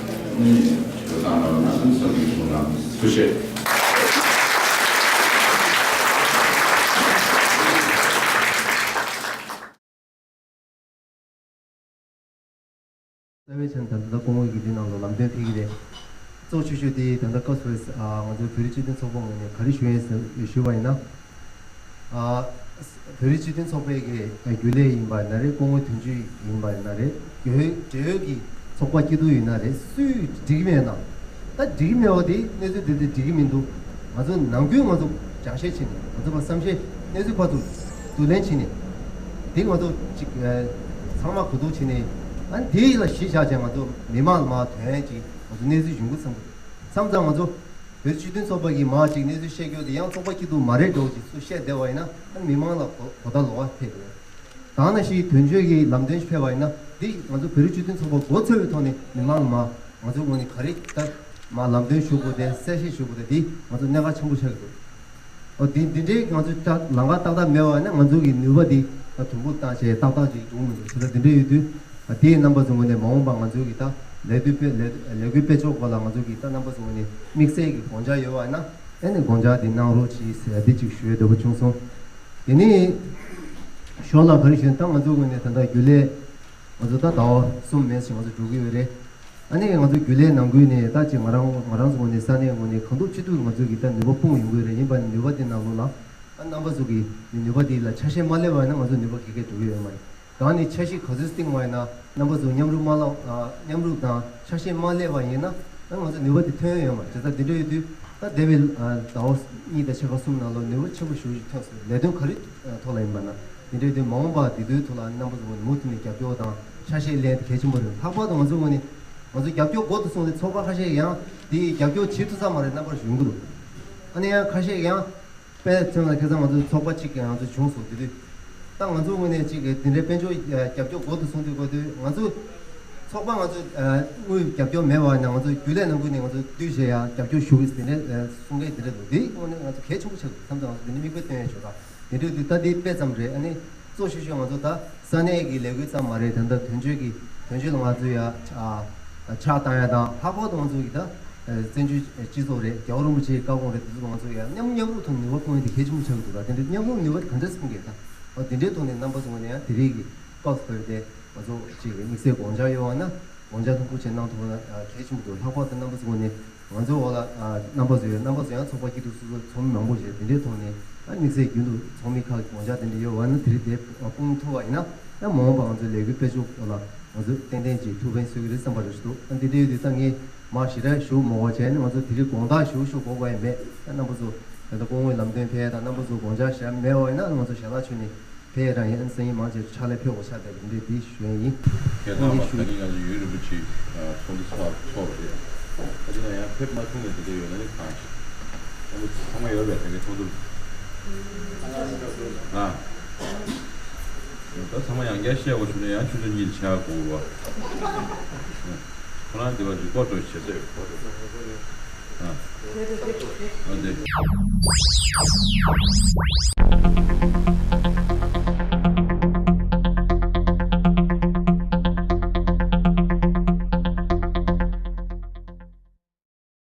ནི་ཞུ་སྟངས་ལ་ང་ཚོ་བསམ་བློ་གཏོང་ན་ཐུགས་རྗེ་ཆེ། རྩ་བའི་ཆ་ནས་ད་ལྟ་སྐུ་ངོ་གིས་འདི་ནང་ལ་ལམ་སྟོན་ཕེབས་ཀྱི་རེད། གཙོ་ཆེ་ཤོས་དེ་ད་ལྟ་སྐབས་སུ་ང་ཚོའི་བོད་རིགས་སྤྱི་མཐུན་ཚོགས་པ་ངོས་ནས་ག་རེ་ཞུ་ཡས་ཞུས་པ་ཡིན་ན། ཨ། བོད་རིགས་སྤྱི་མཐུན་ཚོགས་པའི་གི་རྒྱུན་ལས་ཡིན་པ་ཡིན་ན་རེད། སྐུ་ངོའི་དོན་གཅོད་ཡིན་པ་ཡིན་ན་རེད། རྒྱུན་འབྲེལ་ཡོད་ཀྱི་ཚོགས་པ་སྐྱིད་སྡུག་ཡིན་ན་རེད། སུས་འགྲིག་གི་མེད་ན། ད་འགྲིག་གི་མེད་པ་དེ་གནས་ཚུལ་དེ་དེ་འགྲིག་གི་མི་འདུག་ང་ཚོ་ནང་ཁུལ་ང་ཚོ་སྦྱང་བཤད་བྱས་ནས། ང་ཚོ་བ་བསམ་ཤེས་གནས་ཚུལ་ཕར་ཚུར་བསྡུ་ལེན་བྱས་ནས། དེ་ང་ཚོ་ཅིག་ཚང་མ་གོ་བསྡུར་བྱས་ནས། ཨ་ནི་དེ་ལ་གཞི་བཞག་བྱས་ང་ཚོ་མི་མང་ལ་མར་ཐོན་ཡས་ཅིག་ང་ཚོ་གནས་ཚུལ་ཡོང་གི་བསམ་གི་འདུག་མཚམས་མཚམས་ང་ཚོ་བོད་སྤྱི་མཐུན་ཚོགས་པ་གིས་མར་ཅིག་གནས་ཚུལ་བཤད་རྒྱུ་དེ་ཡང་ཚོགས་པ་སྐྱིད་སྡུག་མ་རེད་འགྲོ་ཅིག་སུ་བཤད་བསྡད་པ་ཡིན་ན། ཨ་ནི་མི་མང་ལ་གོ་གོ་བརྡ་ལོག་པ་ཕེབས་རེད། ད་ནང་བཞིན་དོན་གཅོད་ཀྱི་ལམ་སྟོན་ཞིག་ཕེབས་པ་ཡིན་ན། འདི་ང་ཚོ་བོད་རིགས་སྤྱི་མཐུན་ཚོགས་པ་མགོ་ཚོས་པའི་ཐོག་ནས་མི་མང་ལ་མར་ང་ཚོའི་ངོས་ནས་ག་རེ་ད་མར་ལམ་སྟོན་ཞུ་དགོས་དེ། གསལ་བཤད་ཞུ་དགོས་དེ། འདི་ང་ཚོ་གནད་འགག་ཆེན་པོ་ཆགས་ཀྱི་འདུག་འོ་འདི་འདི་འདྲའི་ང་ཚོ་ལམ་ཁ་ཏག་ཏག་མེད་པ་ཡིན་ན། ང་ཚོ་གི་ནུས་པ་འདི་ད་དུམ་བུ་བཏང་བྱས་ཏག་ཏག་ཅིག་འགྲོ་མི་འདུག་བྱས་ཙང་འདི་འདྲ་ཡོད་དུས། ཨ་དེ་རྣམ་པ་ཚོའི་ངོས་ནས་མ་འོངས་པ་ང་ཚོའི་གི་ད་ལས་དོན་སྤེལ་ལས་ལས་འགུལ་སྤེལ་ཕྱོགས་སྐོར་ལ་ང་ཚོའི་གི་ད་རྣམ་པ་ཚོའི་ངོས་ནས་དམིགས་བསལ་གྱི་དགོངས་འཆར་ཡོད་པ་ཡིན་ན། ཨ་ནི་དགོངས་འཆར་དེ་གནང་རོགས་གྱིས་ཟེར་འདི་གཅིག་ཞུ་ཡས་འདོད་པ་བྱུང་སོང་། དེ་ནས་ཞོར་ལ་ག་རེ་ཞུ་ན། ད་ང་ཚོའི་ངོས་ནས་ད་ལྟ་རྒྱུན་ལས་ང་ཚོ་ད་ཟླ་བ་གསུམ་མན་ཞིག་ང་ཚོ་འགྲོ་གི་ཡོད་རེད། ཨ་ནི་ང་ཚོ་རྒྱུན་ལས་ནང་ཁུལ་ནས་ད་ཅིག་ང་རང་ང་རང་ཚོའི་ངོས་ནས་ས་གནས་ངོས་ནས་གང་ཐུབ་ཅི་ཐུབ་ང་ཚོའི་གི་ད་ནུས་པ་སྤུངས་ཡོང་གི་ཡོད་རེད། ཡིན་པ་ནི་ནུས་པ་དེ་ནང་ལོགས་ལ། ཨ་རྣམ་པ་ཚོ་གི་ནུས་པ་དེ་ལ་ཆ་ཤས་མ་སླེབས་པ་ཡིན་ན་ང་ཚོ་ནུས་པ་ག་གེ་འགྲོ་གི་ཡོད་མ་རེད། གང་ནས་འཆར་གཞི་ག་ཚོད་བཏིང་བ་ཡིན་ན། རྣམ་པ་ཚོ་མཉམ་རུབ་མ་ལ་ཨ་མཉམ་རུབ་དང་འཆར་གཞི་མ་སླེབས་པ་ཡིན་ན། ཨ་ང་ཚོ་ནུས་པ་དེ་ཐོན་ཡོད་མ་རེད། བྱས་ཙང་དེ་འདྲ་ཡོད་དུས་ད་འདས་པའི་ཨ་ཟླ་བ་གཉིས་དང་ཕྱེད་ཀ་གསུམ་ནང་ལ་ནུས་པ་ཆེན་པོ་ཞེ་པོ་ཅིག་ཐོན་སོང་། ལས་དོན་ག་རེ་ཐོག་ལ་ཡིན་པ་ན། དེ་འདྲ་ཡོད་དུས་མ་འོངས་པ་འདི་ཚོའི་ཐོག་ལ་རྣམ་པ་ཚོ་ངོས་ནས་མུ་མཐུད་ནས་རྒྱབ་སྐྱོར་དང་ཆ་ཤས་ལེན་དེ་གལ་ཆེན་པོ་རེད། ལྷག་པར་དུ་ང་ཚོའི་ངོས་ནས་ང་ཚོ་རྒྱབ་སྐྱོར་འགོ་དང་སོང་སྟེ་ཚོགས་པ་ཁ་ཤས་ཡང་དེ་རྒྱབ་སྐྱོར་བྱེད་ཐུབ་ས་མ་རེད། རྣམ་པ་ཞིག་ཡོང་གི་འདུག་ཨ་ནི་ཡང་ཁ་ཤས་ཡང་དཔེ་མཚོན་ལ་ཁ་སང་ང་ཚོ་ཚོགས་པ་གཅིག་གི་ང་ཚོ་བྱུང་སོང་། དེ་དུས་ད་ང་ཚོའི་ངོས་ནས་གཅིག་གི་དེ་འདྲའི་དཔལ་འབྱོར་རྒྱབ་སྐྱོར་འགོ་དང་སོང་དུས་སྐབས་དུས་ང་ཚོ་ཚོགས་པ་ང་ཚོ་དངུལ་རྒྱབ་སྐྱོར་མེད་པ་ཡིན་ན། ང་ཚོ་རྒྱུན་ལས་ནང་ཁུལ་ནས་ང་ཚོ་བསྡུས་བྱས་ཡང་རྒྱབ་སྐྱོར་ཞུ་གི་དེ་འདྲའི་གསུང་མཁན་དེ་འདྲ་འདུག་དེའི་ངོས་ནས་ང་ཚོ་གལ་ཆེན་པོ་ཆགས་འདུག་བསམ་ཙང་ང་ཚོ་དེ་འདྲའི་མིག་དཔེ་སྟོན་ཡས་ཞུ་དང་། དེ་འདྲ་དུས་ད་དེ་དཔེ་ཙམ་རེད། ཨ་ནི་གཙོ་ཆེ་ཤོས་ང་ཚོ་ད་ས་གནས་ཀྱི་ལས་འགུལ་ཙམ་མ་རེད། ད་ལྟ་དོན་གཅོད་ཀྱི་དོན་གཅོད་ལ་ང་ཚོ་ཡ་ཨ་ཕྱག་བཏང་ཡ་དང་། ལྷག་པར་དུ་ང་ཚོ་གི་ད་བཙན་བྱོལ་སྤྱི་ཚོགས་རེད། རྒྱལ་བ་རིན་པོ་ཆེའི་བཀའ་དགོངས་རེད། དེ་ཚོ་ང་ཚོ་ཡ་མཉམ་མཉམ་རུབ་ཐོག་ནུས་པ་སྤུངས་ཡ་དེ་གལ་ཆེན་པོ་ཆགས་ཀྱི་འདུག་ད་དེ་འདྲ་མཉམ་རུབ་ནུས་པ་ག་འདྲ་སྤུངས་དགོས། ད་འོ་དེ་འདྲའི་ཐོག་ནས་རྣམ་པ་ཚོ་ངོས་ནས་ཡང་དེ་རིགས་ཀྱི་སྐབས་སུ་བབས་ཏེ་ང་ཚོ་ཅིག་དམིགས་བསལ་དགོངས་འཆར་ཡོད་པ་ན། དགོངས་འཆར་ལྷུག་པོ་ཅིག་གནང་ཐུབ་ན་གལ་ཆེན་པོ་འདུག་ལྷག་པར་དུ་རྣམ་པ་ཚོའི་ངོས་ནས་ང་ཚོའི་འོག་ལ་རྣམ་པ་ཚོ་ཡོད། རྣམ་པ་ཚོ་ཡང་ཚོགས་པ་སྐྱིད་སྡུག་སོ་སོ་ཚོགས་མི་མང་པོ་ཞིག་དེ་འདྲའི་ཐོག་ནས་ཨ་དམིགས་བསལ་རྒྱུན་དུ་ཚོགས་མི་ཁག་གི་དགོངས་འཆར་དེ་འདྲ་ཡོད་པ་ན་དེ་རིགས་དེ་སྤུངས་ཐུབ་པ་ཡིན་ན། ཡང་མ་འོངས་པ་ང་ཚོའི་ལས་འགུལ་སྤེལ་ཕྱོགས་སྐོར་ལ་ང་ཚོས་ཏན་ཏན་ཅིག་ཐུགས་ཕན་གསོས་ཀྱི་རེད་བསམ་པ་རེ་ཞིག་འདུག་ཨ་འདི་འདྲ་ཡོད་དུས་ད་ངས་མར་ཞེ་དྲག་ཞུ་མ་དགོས་བྱས་ནས། ང་ཚོ་དེ་རིང་དགོང་དག་ཞུ་ཞུ་དགོས་པ་ཡང་མེད། ཨ་རྣམ་པ་ཚོ་ད་ལྟ་སྐུ་ངོའི་ལམ་སྟོན་ཕེབས་དང་། རྣམ་པ་ཚོ་དགོངས་འཆར་ཞེ་དྲག་མེད་པ་ཡིན་ན་ང་ཚོ་ཞལ་ལག་མཆོད་ནས་ཕེབས་རང་ཡིན། སང་ཉིན་མང་ཆེ་ཕྱག་ལས་ཕེབས་དགོས་ཆགས་བསྡད་པ་འདི་འདི་ཞུ་ཡ་ཡིན། ཁྱེད་ཚང་མ་ད་ནི་ང་ཚོ་ཡུན་རིང་པོ་ཅིག་ཚོགས་འདུ་ཚོགས་ཚོགས་པ་རེད། ད་དེ་ན་ཡང་ཕེབས་མ་ཐུབ་མཁན་དེ་འདྲ་ཡོད་ན་ནི་གང་ཞིག་རྣམ་པ་ཚང་མ་ཡོད་པས། ད་གིན་ཚོགས་འདུ་ཨ། ད་ཚང་མ་ཡང་བསྐྱར་བཤད་དགོས་བྱུང་ན་ཡང་ཆུ་ཚོད་གཉིས་ཆགས་དགོས་པ། ཁོ་རང་དེ་བ་རི་ཀོ་ཌི་བྱེད་ས་ཡོད། ཨ། ཨ་དེ།